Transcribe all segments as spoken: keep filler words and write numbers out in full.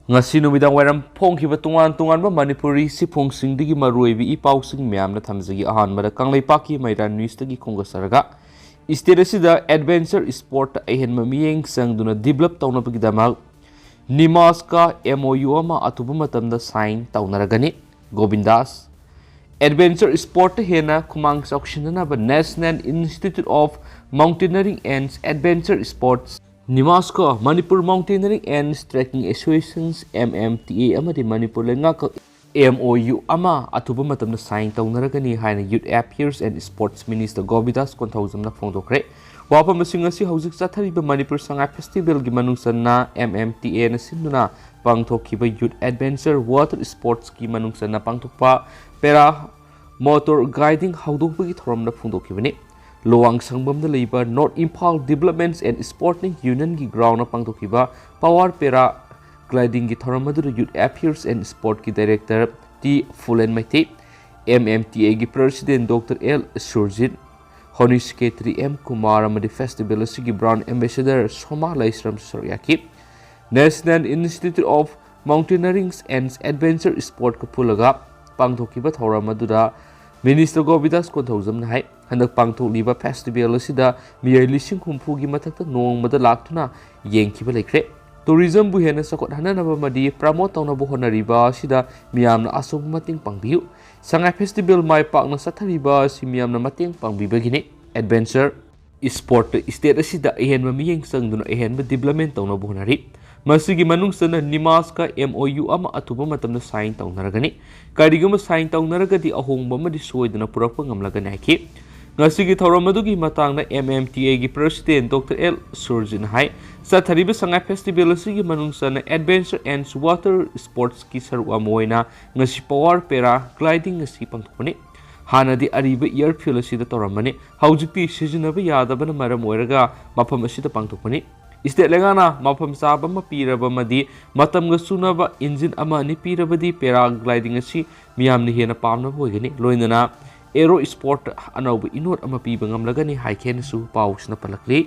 ꯉꯁꯤ ꯅꯨꯃꯤꯗꯥꯡ ꯋꯥꯏꯔꯝ ꯐꯣꯡꯈꯤꯕ ꯇꯣꯉꯥꯟ ꯇꯣꯉꯥꯟꯕ ꯃꯅꯤꯄꯨꯔꯤ ꯁꯤꯐꯣꯡꯁꯤꯡꯗꯒꯤ ꯃꯔꯨꯑꯣꯏꯕ ꯏ ꯄꯥꯎꯁꯤꯡ ꯃꯌꯥꯝꯅ ꯊꯝꯖꯒꯦ꯫ ꯑꯍꯥꯟꯕꯗ ꯀꯪꯂꯩꯄꯥꯛꯀꯤ ꯃꯩꯔꯥ ꯅ꯭ꯌꯨꯁꯇꯒꯤ ꯈꯣꯡꯗꯥꯖꯔꯒ, ꯁ꯭ꯇꯦꯠ ꯑꯁꯤꯗ ꯑꯦꯗꯚꯦꯟꯆꯔ ꯁ꯭ꯄꯣꯔꯠꯇ ꯑꯍꯦꯟꯕ ꯃꯤꯠꯌꯦꯡ ꯆꯪꯗꯨꯅ ꯗꯤꯕꯦꯂꯞ ꯇꯧꯅꯕꯒꯤꯗꯃꯛ ꯅꯤꯃꯥꯁꯀ ꯑꯦꯝ ꯑꯣ ꯌꯨ ꯑꯃ ꯑꯊꯨꯕ ꯃꯇꯝꯗ ꯁꯥꯏꯟ ꯇꯧꯅꯔꯒꯅꯤ꯫ ꯒꯣꯕꯤꯟꯗꯥꯁ꯫ ꯑꯦꯗꯚꯦꯟꯆꯔ ꯁ꯭ꯄꯣꯔꯠꯇ ꯍꯦꯟꯅ ꯈꯨꯃꯥꯡ ꯆꯥꯎꯁꯤꯟꯅꯅꯕ National Institute of Mountaineering and Adventure Sports, ꯅꯤꯃꯥꯁꯀ Manipur Mountaineering and Trekking Associations, M M T A, ꯑꯃꯗꯤ ꯃꯅꯤꯄꯨꯔ ꯂꯩꯉꯥꯛꯀ M O U ꯑꯃ ꯑꯊꯨꯕ ꯃꯇꯝꯗ ꯁꯥꯏꯟ ꯇꯧꯅꯔꯒꯅꯤ ꯍꯥꯏꯅ Youth Affairs and Sports Minister ꯒꯣꯕꯤꯟꯗꯥꯁ ꯀꯣꯟꯊꯧꯖꯝꯅ ꯐꯣꯡꯗꯣꯛꯈ꯭ꯔꯦ꯫ ꯋꯥꯐꯝꯁꯤꯡ ꯑꯁꯤ ꯍꯧꯖꯤꯛ ꯆꯠꯊꯔꯤꯕ ꯃꯅꯤꯄꯨꯔ ꯁꯉꯥꯏ ꯐꯦꯁꯇꯤꯚꯦꯜꯒꯤ ꯃꯅꯨꯡ ꯆꯟꯅ M M T Aꯅ ꯁꯤꯟꯗꯨꯅ ꯄꯥꯡꯊꯣꯛꯈꯤꯕ Youth Adventure Water Sportsꯀꯤ ꯃꯅꯨꯡ ꯆꯟꯅ ꯄꯥꯡꯊꯣꯛꯄ Para Motor Gliding ꯍꯧꯗꯣꯛꯄꯒꯤ ꯊꯧꯔꯝꯗ ꯐꯣꯡꯗꯣꯛꯈꯤꯕꯅꯤ꯫ ꯂꯨꯋꯥꯡ ꯁꯪꯕꯝꯗ ꯂꯩꯕ North Imphal Development and Sporting Unionꯒꯤ groundꯗ ꯄꯥꯡꯊꯣꯛꯈꯤꯕ Power Para Glidingꯒꯤ ꯊꯧꯔꯝ ꯑꯗꯨꯗ Youth Affairs and Sportꯀꯤ Director T Phulen Meitei, M M T Aꯒꯤ President Doctor L Surjit, Honorary Secretary M Kumar ꯑꯃꯗꯤ festival ꯑꯁꯤꯒꯤ brand ambassador ꯁꯣꯃꯥ ꯂꯩꯁ꯭ꯔꯝꯁꯨ ꯁꯔꯨꯛ ꯌꯥꯈꯤ꯫ National Institute of Mountaineering and Adventure Sportꯀ ꯄꯨꯜꯂꯒ ꯄꯥꯡꯊꯣꯛꯈꯤꯕ ꯊꯧꯔꯝ ꯑꯗꯨꯗ Minister ꯒꯣꯕꯤꯟꯗꯥꯁ ꯀꯣꯟꯊꯧꯖꯝꯅ ꯍꯥꯏ, ꯍꯟꯗꯛ ꯄꯥꯡꯊꯣꯛꯂꯤꯕ festival ꯑꯁꯤꯗ ꯃꯤꯑꯣꯏ ꯂꯤꯁꯤꯡ ꯍꯨꯝꯐꯨꯒꯤ ꯃꯊꯛꯇ ꯅꯣꯡꯃꯗ ꯂꯥꯛꯇꯨꯅ ꯌꯦꯡꯈꯤꯕ ꯂꯩꯈ꯭ꯔꯦ꯫ Tourismꯕꯨ ꯍꯦꯟꯅ ꯆꯥꯎꯈꯠꯍꯟꯅꯅꯕ ꯑꯃꯗꯤ promote ꯇꯧꯅꯕ ꯍꯣꯠꯅꯔꯤꯕ ꯑꯁꯤꯗ ꯃꯤꯌꯥꯝꯅ ꯑꯆꯧꯕ ꯃꯇꯦꯡ ꯄꯥꯡꯕꯤꯌꯨ꯫ ꯁꯉꯥꯏ festival ꯃꯥꯏ ꯄꯥꯛꯅ ꯆꯠꯊꯔꯤꯕ ꯑꯁꯤ ꯃꯤꯌꯥꯝꯅ ꯃꯇꯦꯡ ꯄꯥꯡꯕꯤꯕꯒꯤꯅꯤ꯫ Adventure Sportꯇ state ꯑꯁꯤꯗ ꯑꯍꯦꯟꯕ ꯃꯤꯠꯌꯦꯡ ꯆꯪꯗꯨꯅ ꯑꯍꯦꯟꯕ development ꯇꯧꯅꯕ ꯍꯣꯠꯅꯔꯤ꯫ ꯃꯁꯤꯒꯤ ꯃꯅꯨꯡ ꯆꯟꯅ ꯅꯤꯃꯥꯁꯀ M O U ꯑꯃ ꯑꯊꯨꯕ ꯃꯇꯝꯗ sign ꯇꯧꯅꯔꯒꯅꯤ꯫ ꯀꯔꯤꯒꯨꯝꯕ sign ꯇꯧꯅꯔꯒꯗꯤ ꯑꯍꯣꯡꯕ ꯑꯃꯗꯤ ꯁꯣꯏꯗꯅ ꯄꯨꯔꯛꯄ ꯉꯝꯂꯒꯅꯤ ꯍꯥꯏꯈꯤ꯫ ꯉꯁꯤꯒꯤ ꯊꯧꯔꯝ ꯑꯗꯨꯒꯤ ꯃꯇꯥꯡꯗ M M T Aꯒꯤ President Doctor L ꯁꯨꯔꯖꯤꯠꯅ ꯍꯥꯏ, ꯆꯠꯊꯔꯤꯕ ꯁꯉꯥꯏ festival ꯑꯁꯤꯒꯤ ꯃꯅꯨꯡ ꯆꯟꯅ Adventure and Water Sportsꯀꯤ ꯁꯔꯨꯛ ꯑꯃ ꯑꯣꯏꯅ ꯉꯁꯤ Power Para Gliding ꯑꯁꯤ ꯄꯥꯡꯊꯣꯛꯄꯅꯤ꯫ ꯍꯥꯟꯅꯗꯤ ꯑꯔꯤꯕ airfield ꯑꯁꯤꯗ ꯇꯧꯔꯝꯕꯅꯤ꯫ ꯍꯧꯖꯤꯛꯇꯤ ꯁꯤꯖꯤꯟꯅꯕ ꯌꯥꯗꯕꯅ ꯃꯔꯝ ꯑꯣꯏꯔꯒ ꯃꯐꯝ ꯑꯁꯤꯗ ꯄꯥꯡꯊꯣꯛꯄꯅꯤ꯫ State ꯂꯩꯉꯥꯛꯅ ꯃꯐꯝ ꯆꯥꯕ ꯑꯃ ꯄꯤꯔꯕ ꯑꯃꯗꯤ ꯃꯇꯝꯒ ꯆꯨꯅꯕ engine ꯑꯃ ꯑꯅꯤ ꯄꯤꯔꯕꯗꯤ paragliding ꯑꯁꯤ ꯃꯤꯌꯥꯝꯅ ꯍꯦꯟꯅ ꯄꯥꯝꯅꯕ ꯑꯣꯏꯒꯅꯤ꯫ ꯂꯣꯏꯅꯅ aero sport ꯑꯅꯧꯕ ꯏꯅꯣꯠ ꯑꯃ ꯄꯤꯕ ꯉꯝꯂꯒꯅꯤ ꯍꯥꯏꯈꯤ ꯍꯥꯏꯅꯁꯨ ꯄꯥꯎꯁꯤꯅ ꯄꯜꯂꯛꯂꯤ꯫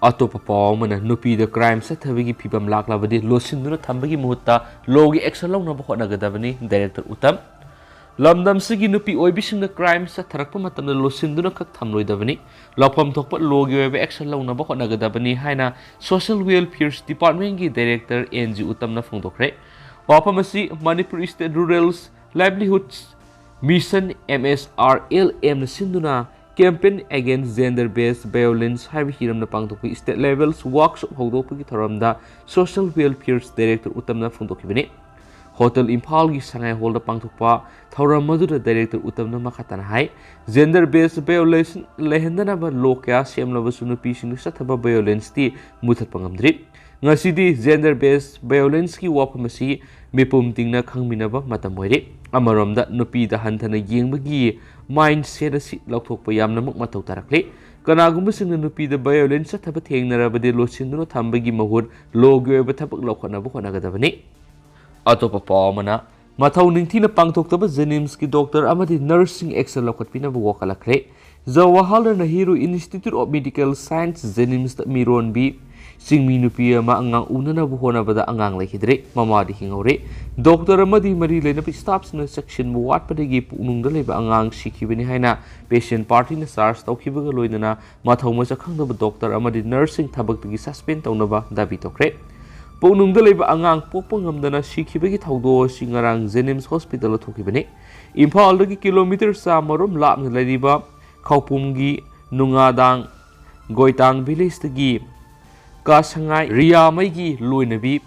ꯑꯇꯣꯞꯄ ꯄꯥꯎ ꯑꯃꯅ, ꯅꯨꯄꯤꯗ ꯀ꯭ꯔꯥꯏꯝ ꯆꯠꯊꯕꯒꯤ ꯐꯤꯕꯝ ꯂꯥꯛꯂꯕꯗꯤ ꯂꯣꯠꯁꯤꯟꯗꯨꯅ ꯊꯝꯕꯒꯤ ꯃꯍꯨꯠꯇ ꯂꯣꯒꯤ ꯑꯦꯛꯁꯟ ꯂꯧꯅꯕ ꯍꯣꯠꯅꯒꯗꯕꯅꯤ, ꯗꯥꯏꯔꯦꯛꯇꯔ ꯎꯇꯝ꯫ ꯂꯝꯗꯝꯁꯤꯒꯤ ꯅꯨꯄꯤ ꯑꯣꯏꯕꯤꯁꯤꯡꯅ ꯀ꯭ꯔꯥꯏꯝ ꯆꯠꯊꯔꯛꯄ ꯃꯇꯝꯗ ꯂꯣꯠꯁꯤꯟꯗꯨꯅ ꯈꯛ ꯊꯝꯂꯣꯏꯗꯕꯅꯤ, ꯂꯧꯐꯝ ꯊꯣꯛꯄ ꯂꯣꯒꯤ ꯑꯣꯏꯕ ꯑꯦꯛꯁꯟ ꯂꯧꯅꯕ ꯍꯣꯠꯅꯒꯗꯕꯅꯤ ꯍꯥꯏꯅ ꯁꯣꯁꯤꯌꯦꯜ ꯋꯦꯜꯐꯤꯌꯔꯁ ꯗꯤꯄꯥꯔꯠꯃꯦꯟꯒꯤ ꯗꯥꯏꯔꯦꯛꯇꯔ ꯑꯦꯟ ꯖꯤ ꯎꯇꯝꯅ ꯐꯣꯡꯗꯣꯛꯈ꯭ꯔꯦ꯫ ꯋꯥꯐꯝ ꯑꯁꯤ Manipur state rural livelihood mission, M S R L ꯑꯦꯝꯅ ꯁꯤꯟꯗꯨꯅ Campaign Against Gender Based Violence ꯍꯥꯏꯕ ꯍꯤꯔꯝꯗ ꯄꯥꯡꯊꯣꯛꯄ ꯁ꯭ꯇꯦꯠ ꯂꯦꯚꯦꯜ ꯋꯥꯔꯛꯁꯣꯞ ꯍꯧꯗꯣꯛꯄꯒꯤ ꯊꯧꯔꯝꯗ ꯁꯣꯁꯤꯌꯦꯜ ꯋꯦꯜꯐꯤꯌꯔꯁ ꯗꯥꯏꯔꯦꯛꯇꯔ ꯎꯇꯝꯅ ꯐꯣꯡꯗꯣꯛꯈꯤꯕꯅꯤ꯫ ꯍꯣꯇꯦꯜ ꯏꯝꯐꯥꯜꯒꯤ ꯁꯉꯥꯏ ꯍꯣꯜꯗ ꯄꯥꯡꯊꯣꯛꯄ ꯊꯧꯔꯝ ꯑꯗꯨꯗ ꯗꯥꯏꯔꯦꯛꯇꯔ ꯎꯇꯝꯅ ꯃꯈꯥ ꯇꯥꯅ ꯍꯥꯏ, ꯖꯦꯟꯗꯔ ꯕꯦꯁ ꯚꯥꯏꯑꯣꯂꯦꯟꯁ ꯂꯩꯍꯟꯗꯅꯕ ꯂꯣ ꯀꯌꯥ ꯁꯦꯝꯂꯕꯁꯨ ꯅꯨꯄꯤꯁꯤꯡꯗ ꯆꯠꯊꯕ ꯚꯥꯏꯑꯣꯂꯦꯟꯁꯇꯤ ꯃꯨꯊꯠꯄ ꯉꯝꯗ꯭ꯔꯤ꯫ ꯉꯁꯤꯗꯤ ꯖꯦꯟꯗꯔ ꯕꯦꯁ ꯚꯥꯏꯑꯣꯂꯦꯟꯁꯀꯤ ꯋꯥꯐꯝ ꯑꯁꯤ ꯃꯤꯄꯨꯝ ꯇꯤꯡꯅ ꯈꯪꯃꯤꯟꯅꯕ ꯃꯇꯝ ꯑꯣꯏꯔꯦ꯫ ꯑꯃꯔꯣꯝꯗ ꯅꯨꯄꯤꯗ ꯍꯟꯊꯅ ꯌꯦꯡꯕꯒꯤ ꯃꯥꯏꯟꯁꯦꯠ ꯑꯁꯤ ꯂꯧꯊꯣꯛꯄ ꯌꯥꯝꯅꯃꯛ ꯃꯊꯧ ꯇꯥꯔꯛꯂꯦ꯫ ꯀꯅꯥꯒꯨꯝꯕꯁꯤꯡꯅ ꯅꯨꯄꯤꯗ ꯚꯥꯏꯑꯣꯂꯦꯟꯁ ꯆꯠꯊꯕ ꯊꯦꯡꯅꯔꯕꯗꯤ ꯂꯣꯠꯁꯤꯟꯗꯨꯅ ꯊꯝꯕꯒꯤ ꯃꯍꯨꯠ ꯂꯣꯒꯤ ꯑꯣꯏꯕ ꯊꯕꯛ ꯂꯧꯈꯠꯅꯕ ꯍꯣꯠꯅꯒꯗꯕꯅꯤ꯫ ꯑꯇꯣꯞꯄ ꯄꯥꯎ ꯑꯃꯅ, ꯃꯊꯧ ꯅꯤꯡꯊꯤꯅ ꯄꯥꯡꯊꯣꯛꯇꯕ ꯖꯦꯅꯤꯝꯁꯀꯤ ꯗꯣꯛꯇꯔ ꯑꯃꯗꯤ ꯅꯔꯁꯁꯤꯡ ꯑꯦꯛꯁꯟ ꯂꯧꯈꯠꯄꯤꯅꯕ ꯋꯥꯀꯠꯂꯛꯈ꯭ꯔꯦ꯫ Jawaharlal Nehru institute of medical science ꯖꯦꯅꯤꯝꯁꯇ ꯃꯤꯔꯣꯟꯕꯤ ꯆꯤꯡꯃꯤ ꯅꯨꯄꯤ ꯑꯃ ꯑꯉꯥꯡ ꯎꯅꯅꯕ ꯍꯣꯠꯅꯕꯗ ꯑꯉꯥꯡ ꯂꯩꯈꯤꯗ꯭ꯔꯦ꯫ ꯃꯃꯥꯗꯤ ꯍꯤꯡꯍꯧꯔꯦ꯫ ꯗꯣꯛꯇꯔ ꯑꯃꯗꯤ ꯃꯔꯤ ꯂꯩꯅꯕ ꯁ꯭ꯇꯥꯐꯁꯤꯡꯅ ꯆꯦꯛꯁꯤꯟꯕ ꯋꯥꯠꯄꯗꯒꯤ ꯄꯨꯛꯅꯨꯡꯗ ꯂꯩꯕ ꯑꯉꯥꯡ ꯁꯤꯈꯤꯕꯅꯤ ꯍꯥꯏꯅ ꯄꯦꯁꯦꯟ ꯄꯥꯔꯇꯤꯅ ꯆꯥꯔꯖ ꯇꯧꯈꯤꯕꯒ ꯂꯣꯏꯅꯅ ꯃꯊꯧ ꯃꯁꯛ ꯈꯪꯗꯕ ꯗꯣꯛꯇꯔ ꯑꯃꯗꯤ ꯅꯔꯁꯁꯤꯡ ꯊꯕꯛꯇꯒꯤ ꯁꯁꯄꯦꯟ ꯇꯧꯅꯕ ꯗꯥꯕꯤ ꯇꯧꯈ꯭ꯔꯦ꯫ ꯄꯨꯛꯅꯨꯡꯗ ꯂꯩꯕ ꯑꯉꯥꯡ ꯄꯣꯛꯄ ꯉꯝꯗꯅ ꯁꯤꯈꯤꯕꯒꯤ ꯊꯧꯗꯣꯛ ꯑꯁꯤ ꯉꯔꯥꯡ ꯖꯦꯅꯤꯝꯁ ꯍꯣꯁꯄꯤꯇꯥꯜꯗ ꯊꯣꯛꯈꯤꯕꯅꯤ꯫ ꯏꯝꯐꯥꯜꯗꯒꯤ ꯀꯤꯂꯣꯃꯤꯇꯔ ꯆꯥꯃꯔꯣꯝ ꯂꯥꯞꯅ ꯂꯩꯔꯤꯕ ꯈꯧꯄꯨꯝꯒꯤ ꯅꯨꯡꯉꯥꯗꯥꯡ ꯒꯣꯏꯇꯥꯡ ꯚꯤꯂꯦꯖꯇꯒꯤ ꯀꯥꯁꯉꯥꯏ ꯔꯤꯌꯥꯃꯩꯒꯤ ꯂꯣꯏꯅꯕꯤ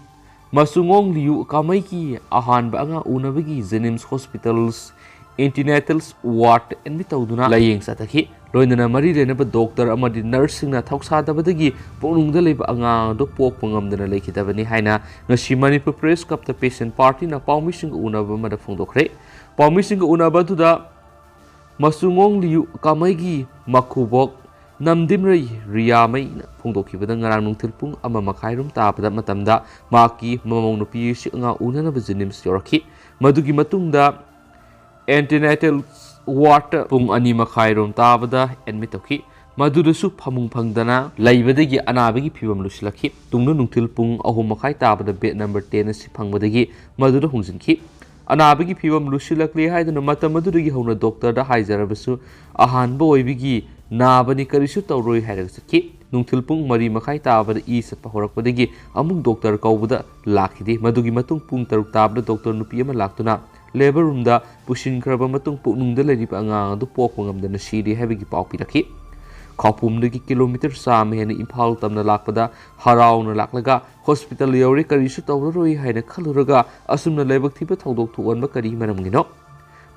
ꯃꯆꯨꯉꯣꯡ ꯂꯤꯌꯨ ꯀꯥꯃꯩꯒꯤ ꯑꯍꯥꯟꯕ ꯑꯉꯥꯡ ꯎꯅꯕꯒꯤ ꯖꯦꯅꯤꯝꯁ ꯍꯣꯁꯄꯤꯇꯥꯜꯁ ꯑꯦꯟꯇꯤꯅꯦꯇꯜꯁ ꯋꯥꯔꯗ ꯑꯦꯗꯃꯤꯠ ꯇꯧꯗꯨꯅ ꯂꯥꯌꯦꯡ ꯆꯠꯊꯈꯤ꯫ ꯂꯣꯏꯅꯅ ꯃꯔꯤ ꯂꯩꯅꯕ ꯗꯣꯛꯇꯔ ꯑꯃꯗꯤ ꯅꯔꯁꯁꯤꯡꯅ ꯊꯧꯁꯥꯗꯕꯗꯒꯤ ꯄꯨꯛꯅꯨꯡꯗ ꯂꯩꯕ ꯑꯉꯥꯡ ꯑꯗꯨ ꯄꯣꯛꯄ ꯉꯝꯗꯅ ꯂꯩꯈꯤꯗꯕꯅꯤ ꯍꯥꯏꯅ ꯉꯁꯤ ꯃꯅꯤꯄꯨꯔ ꯄ꯭ꯔꯦꯁ ꯀ꯭ꯂꯕꯇ ꯄꯦꯁꯦꯟ ꯄꯥꯔꯇꯤꯅ ꯄꯥꯎꯃꯤꯁꯤꯡꯒ ꯎꯅꯕ ꯑꯃꯗ ꯐꯣꯡꯗꯣꯛꯈ꯭ꯔꯦ꯫ ꯄꯥꯎꯃꯤꯁꯤꯡꯒ ꯎꯅꯕ ꯑꯗꯨꯗ ꯃꯆꯨꯉꯣꯡ ꯂꯤꯌꯨ ꯀꯥꯃꯩꯒꯤ ꯃꯀꯨꯕꯣꯛ ꯅꯝꯗꯤꯝꯔꯩ ꯔꯤꯌꯥꯃꯩꯅ ꯐꯣꯡꯗꯣꯛꯈꯤꯕꯗ ꯉꯔꯥꯡ ꯅꯨꯡꯊꯤꯜ ꯄꯨꯡ ꯑꯃ ꯃꯈꯥꯏꯔꯣꯝ ꯇꯥꯕꯗ ꯃꯇꯝꯗ ꯃꯍꯥꯛꯀꯤ ꯃꯃꯧ ꯅꯨꯄꯤ ꯑꯁꯤ ꯑꯉꯥꯡ ꯎꯅꯅꯕ ꯖꯦꯅꯤꯝꯁ ꯌꯧꯔꯛꯈꯤ꯫ ꯃꯗꯨꯒꯤ ꯃꯇꯨꯡꯗ ꯑꯦꯟꯇꯤꯅꯦꯇꯜ ꯋꯥꯔꯗ ꯄꯨꯡ ꯑꯅꯤ ꯃꯈꯥꯏꯔꯣꯝ ꯇꯥꯕꯗ ꯑꯦꯗꯃꯤꯠ ꯇꯧꯈꯤ꯫ ꯃꯗꯨꯗꯁꯨ ꯐꯃꯨꯡ ꯐꯪꯗꯅ ꯂꯩꯕꯗꯒꯤ ꯑꯅꯥꯕꯒꯤ ꯐꯤꯕꯝ ꯂꯨꯁꯤꯜꯂꯛꯈꯤ꯫ ꯇꯨꯡꯗ ꯅꯨꯡꯊꯤꯜ ꯄꯨꯡ ꯑꯍꯨꯝ ꯃꯈꯥꯏ ꯇꯥꯕꯗ bed number ten ꯑꯁꯤ ꯐꯪꯕꯗꯒꯤ ꯃꯗꯨꯗ ꯍꯣꯡꯖꯤꯟꯈꯤ꯫ ꯑꯅꯥꯕꯒꯤ ꯐꯤꯕꯝ ꯂꯨꯁꯤꯜꯂꯛꯂꯦ ꯍꯥꯏꯗꯨꯅ ꯃꯇꯝ ꯑꯗꯨꯗꯒꯤ ꯍꯧꯅ doctorꯗ ꯍꯥꯏꯖꯔꯕꯁꯨ, ꯑꯍꯥꯟꯕ ꯑꯣꯏꯕꯒꯤ ꯅꯥꯕꯅꯤ, ꯀꯔꯤꯁꯨ ꯇꯧꯔꯣꯏ ꯍꯥꯏꯔꯒ ꯆꯠꯈꯤ꯫ ꯅꯨꯡꯊꯤꯜ ꯄꯨꯡ ꯃꯔꯤ ꯃꯈꯥꯏ ꯇꯥꯕꯗ ꯏ ꯆꯠꯄ ꯍꯧꯔꯛꯄꯗꯒꯤ ꯑꯃꯨꯛ doctor ꯀꯧꯕꯗ ꯂꯥꯛꯈꯤꯗꯦ꯫ ꯃꯗꯨꯒꯤ ꯃꯇꯨꯡ ꯄꯨꯡ ꯇꯔꯨꯛ ꯇꯥꯕꯗ doctor ꯅꯨꯄꯤ ꯑꯃ ꯂꯥꯛꯇꯨꯅ labour roomꯗ ꯄꯨꯁꯤꯟꯈ꯭ꯔꯕ ꯃꯇꯨꯡ ꯄꯨꯛꯅꯨꯡꯗ ꯂꯩꯔꯤꯕ ꯑꯉꯥꯡ ꯑꯗꯨ ꯄꯣꯛꯄ ꯉꯝꯗꯅ ꯁꯤꯔꯦ ꯍꯥꯏꯕꯒꯤ ꯄꯥꯎ ꯄꯤꯔꯛꯈꯤ꯫ ꯈꯧꯄꯨꯝꯗꯒꯤ kilometre ꯆꯥꯝꯃ ꯍꯦꯟꯅ ꯏꯝꯐꯥꯜ ꯇꯝꯅ ꯂꯥꯛꯄꯗ ꯍꯔꯥꯎꯅ ꯂꯥꯛꯂꯒ hospital ꯌꯧꯔꯦ, ꯀꯔꯤꯁꯨ ꯇꯧꯔꯔꯣꯏ ꯍꯥꯏꯅ ꯈꯜꯂꯨꯔꯒ ꯑꯁꯨꯝꯅ ꯂꯥꯏꯕꯛ ꯊꯤꯕ ꯊꯧꯗꯣꯛ ꯊꯣꯛꯍꯟꯕ ꯀꯔꯤ ꯃꯔꯝꯒꯤꯅꯣ?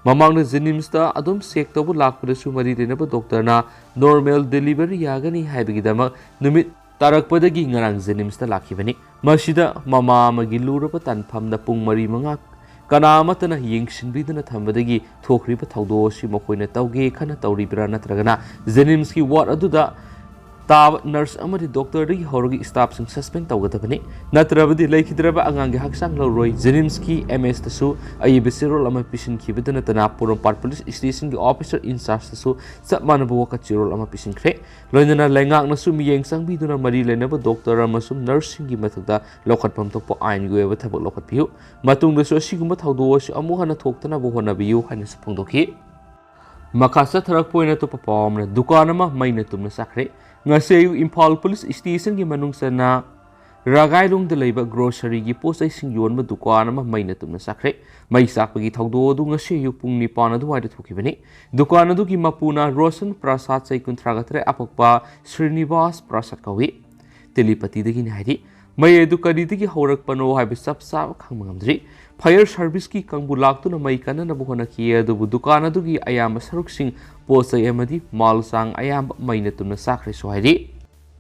ꯃꯃꯥꯡꯗ JNIMSꯇ ꯑꯗꯨꯝ check ꯇꯧꯕ ꯂꯥꯛꯄꯗꯁꯨ ꯃꯔꯤ ꯂꯩꯅꯕ doctorꯅ normal delivery ꯌꯥꯒꯅꯤ ꯍꯥꯏꯕꯒꯤꯗꯃꯛ ꯅꯨꯃꯤꯠ ꯇꯥꯔꯛꯄꯗꯒꯤ ꯉꯔꯥꯡ JNIMSꯇ ꯂꯥꯛꯈꯤꯕꯅꯤ꯫ ꯃꯁꯤꯗ ꯃꯃꯥ ꯑꯃꯒꯤ ꯂꯨꯔꯕ ꯇꯥꯟꯐꯝꯗ ꯄꯨꯡ ꯃꯔꯤ ꯃꯉꯥ ꯀꯅꯥ ꯑꯃꯠꯇꯅ ꯌꯦꯡꯁꯤꯟꯕꯤꯗꯅ ꯊꯝꯕꯗꯒꯤ ꯊꯣꯛꯈ꯭ꯔꯤꯕ ꯊꯧꯗꯣꯛ ꯑꯁꯤ ꯃꯈꯣꯏꯅ ꯇꯧꯒꯦ ꯈꯟꯅ ꯇꯧꯔꯤꯕ꯭ꯔꯥ ꯅꯠꯇ꯭ꯔꯒꯅ JNIMSꯀꯤ ward ꯑꯗꯨꯗ ꯇꯥꯕ nurse ꯑꯃꯗꯤ doctorꯗꯒꯤ ꯍꯧꯔꯒ staffꯁꯤꯡ suspend ꯇꯧꯒꯗꯕꯅꯤ꯫ ꯅꯠꯇ꯭ꯔꯕꯗꯤ ꯂꯩꯈꯤꯗ꯭ꯔꯕ ꯑꯉꯥꯡꯒꯤ ꯍꯛꯆꯥꯡ ꯂꯧꯔꯣꯏ꯫ JNIMSꯀꯤ MSꯇꯁꯨ ꯑꯏꯕ ꯆꯦꯔꯣꯜ ꯑꯃ ꯄꯤꯁꯤꯟꯈꯤꯕꯗ ꯅꯠꯇꯅ ꯄꯣꯔꯣꯝꯄꯥꯠ police stationꯒꯤ officer in chargeꯇꯁꯨ ꯆꯞ ꯃꯥꯟꯅꯕ ꯋꯥꯀꯠ ꯆꯦꯔꯣꯜ ꯑꯃ ꯄꯤꯁꯤꯟꯈ꯭ꯔꯦ꯫ ꯂꯣꯏꯅꯅ ꯂꯩꯉꯥꯛꯅꯁꯨ ꯃꯤꯠꯌꯦꯡ ꯆꯪꯕꯤꯗꯨꯅ ꯃꯔꯤ ꯂꯩꯅꯕ doctor ꯑꯃꯁꯨꯡ nurseꯁꯤꯡꯒꯤ ꯃꯊꯛꯇ ꯂꯧꯈꯠꯐꯝ ꯊꯣꯛꯄ ꯑꯥꯏꯟꯒꯤ ꯑꯣꯏꯕ ꯊꯕꯛ ꯂꯧꯈꯠꯄꯤꯌꯨ꯫ ꯃꯇꯨꯡꯗꯁꯨ ꯑꯁꯤꯒꯨꯝꯕ ꯊꯧꯗꯣꯛ ꯑꯁꯤ ꯑꯃꯨꯛ ꯍꯟꯅ ꯊꯣꯛꯇꯅꯕ ꯍꯣꯠꯅꯕꯤꯌꯨ ꯍꯥꯏꯅꯁꯨ ꯐꯣꯡꯗꯣꯛꯈꯤ꯫ ꯃꯈꯥ ꯆꯠꯊꯔꯛꯄ ꯑꯣꯏꯅ ꯑꯇꯣꯞꯄ ꯄꯥꯎ ꯑꯃꯅ, ꯗꯨꯀꯥꯟ ꯑꯃ ꯃꯩꯅ ꯇꯨꯝꯅ ꯆꯥꯛꯈ꯭ꯔꯦ꯫ ꯉꯁꯤ ꯑꯌꯨꯛ ꯏꯝꯐꯥꯜ police stationꯒꯤ ꯃꯅꯨꯡ ꯆꯟꯅ ꯔꯥꯒꯥꯏꯂꯣꯡꯗ ꯂꯩꯕ groceryꯒꯤ ꯄꯣꯠ ꯆꯩꯁꯤꯡ ꯌꯣꯟꯕ ꯗꯨꯀꯥꯟ ꯑꯃ ꯃꯩꯅ ꯇꯨꯝꯅ ꯆꯥꯛꯈ꯭ꯔꯦ꯫ ꯃꯩ ꯆꯥꯛꯄꯒꯤ ꯊꯧꯗꯣꯛ ꯑꯗꯨ ꯉꯁꯤ ꯑꯌꯨꯛ ꯄꯨꯡ ꯅꯤꯄꯥꯟ ꯑꯗꯨꯋꯥꯏꯗ ꯊꯣꯛꯈꯤꯕꯅꯤ꯫ ꯗꯨꯀꯥꯟ ꯑꯗꯨꯒꯤ ꯃꯄꯨꯅ ꯔꯣꯁꯟ ꯄ꯭ꯔꯁꯥꯗ, ꯆꯍꯤ ꯀꯨꯟꯊ꯭ꯔꯥꯒ ꯇꯔꯦꯠ, ꯑꯄꯣꯛꯄ ꯁ꯭ꯔꯤꯅꯤꯕꯥꯁ ꯄ꯭ꯔꯁꯥꯗ ꯀꯧꯏ꯫ ꯇꯦꯂꯤꯄꯇꯤꯗꯒꯤꯅꯤ ꯍꯥꯏꯔꯤ꯫ ꯃꯩ ꯑꯗꯨ ꯀꯔꯤꯗꯒꯤ ꯍꯧꯔꯛꯄꯅꯣ ꯍꯥꯏꯕ ꯆꯞ ꯆꯥꯕ ꯈꯪꯕ ꯉꯝꯗ꯭ꯔꯤ꯫ Fire serviceꯀꯤ ꯀꯥꯡꯕꯨ ꯂꯥꯛꯇꯨꯅ ꯃꯩ ꯀꯟꯅꯅꯕ ꯍꯣꯠꯅꯈꯤ, ꯑꯗꯨꯕꯨ ꯗꯨꯀꯥꯟ ꯑꯗꯨꯒꯤ ꯑꯌꯥꯝꯕ ꯁꯔꯨꯛꯁꯤꯡ, ꯄꯣꯠ ꯆꯩ ꯑꯃꯗꯤ ꯃꯥꯜ ꯆꯥꯡ ꯑꯌꯥꯝꯕ ꯃꯩꯅ ꯇꯨꯝꯅ ꯆꯥꯈ꯭ꯔꯦꯁꯨ ꯍꯥꯏꯔꯤ꯫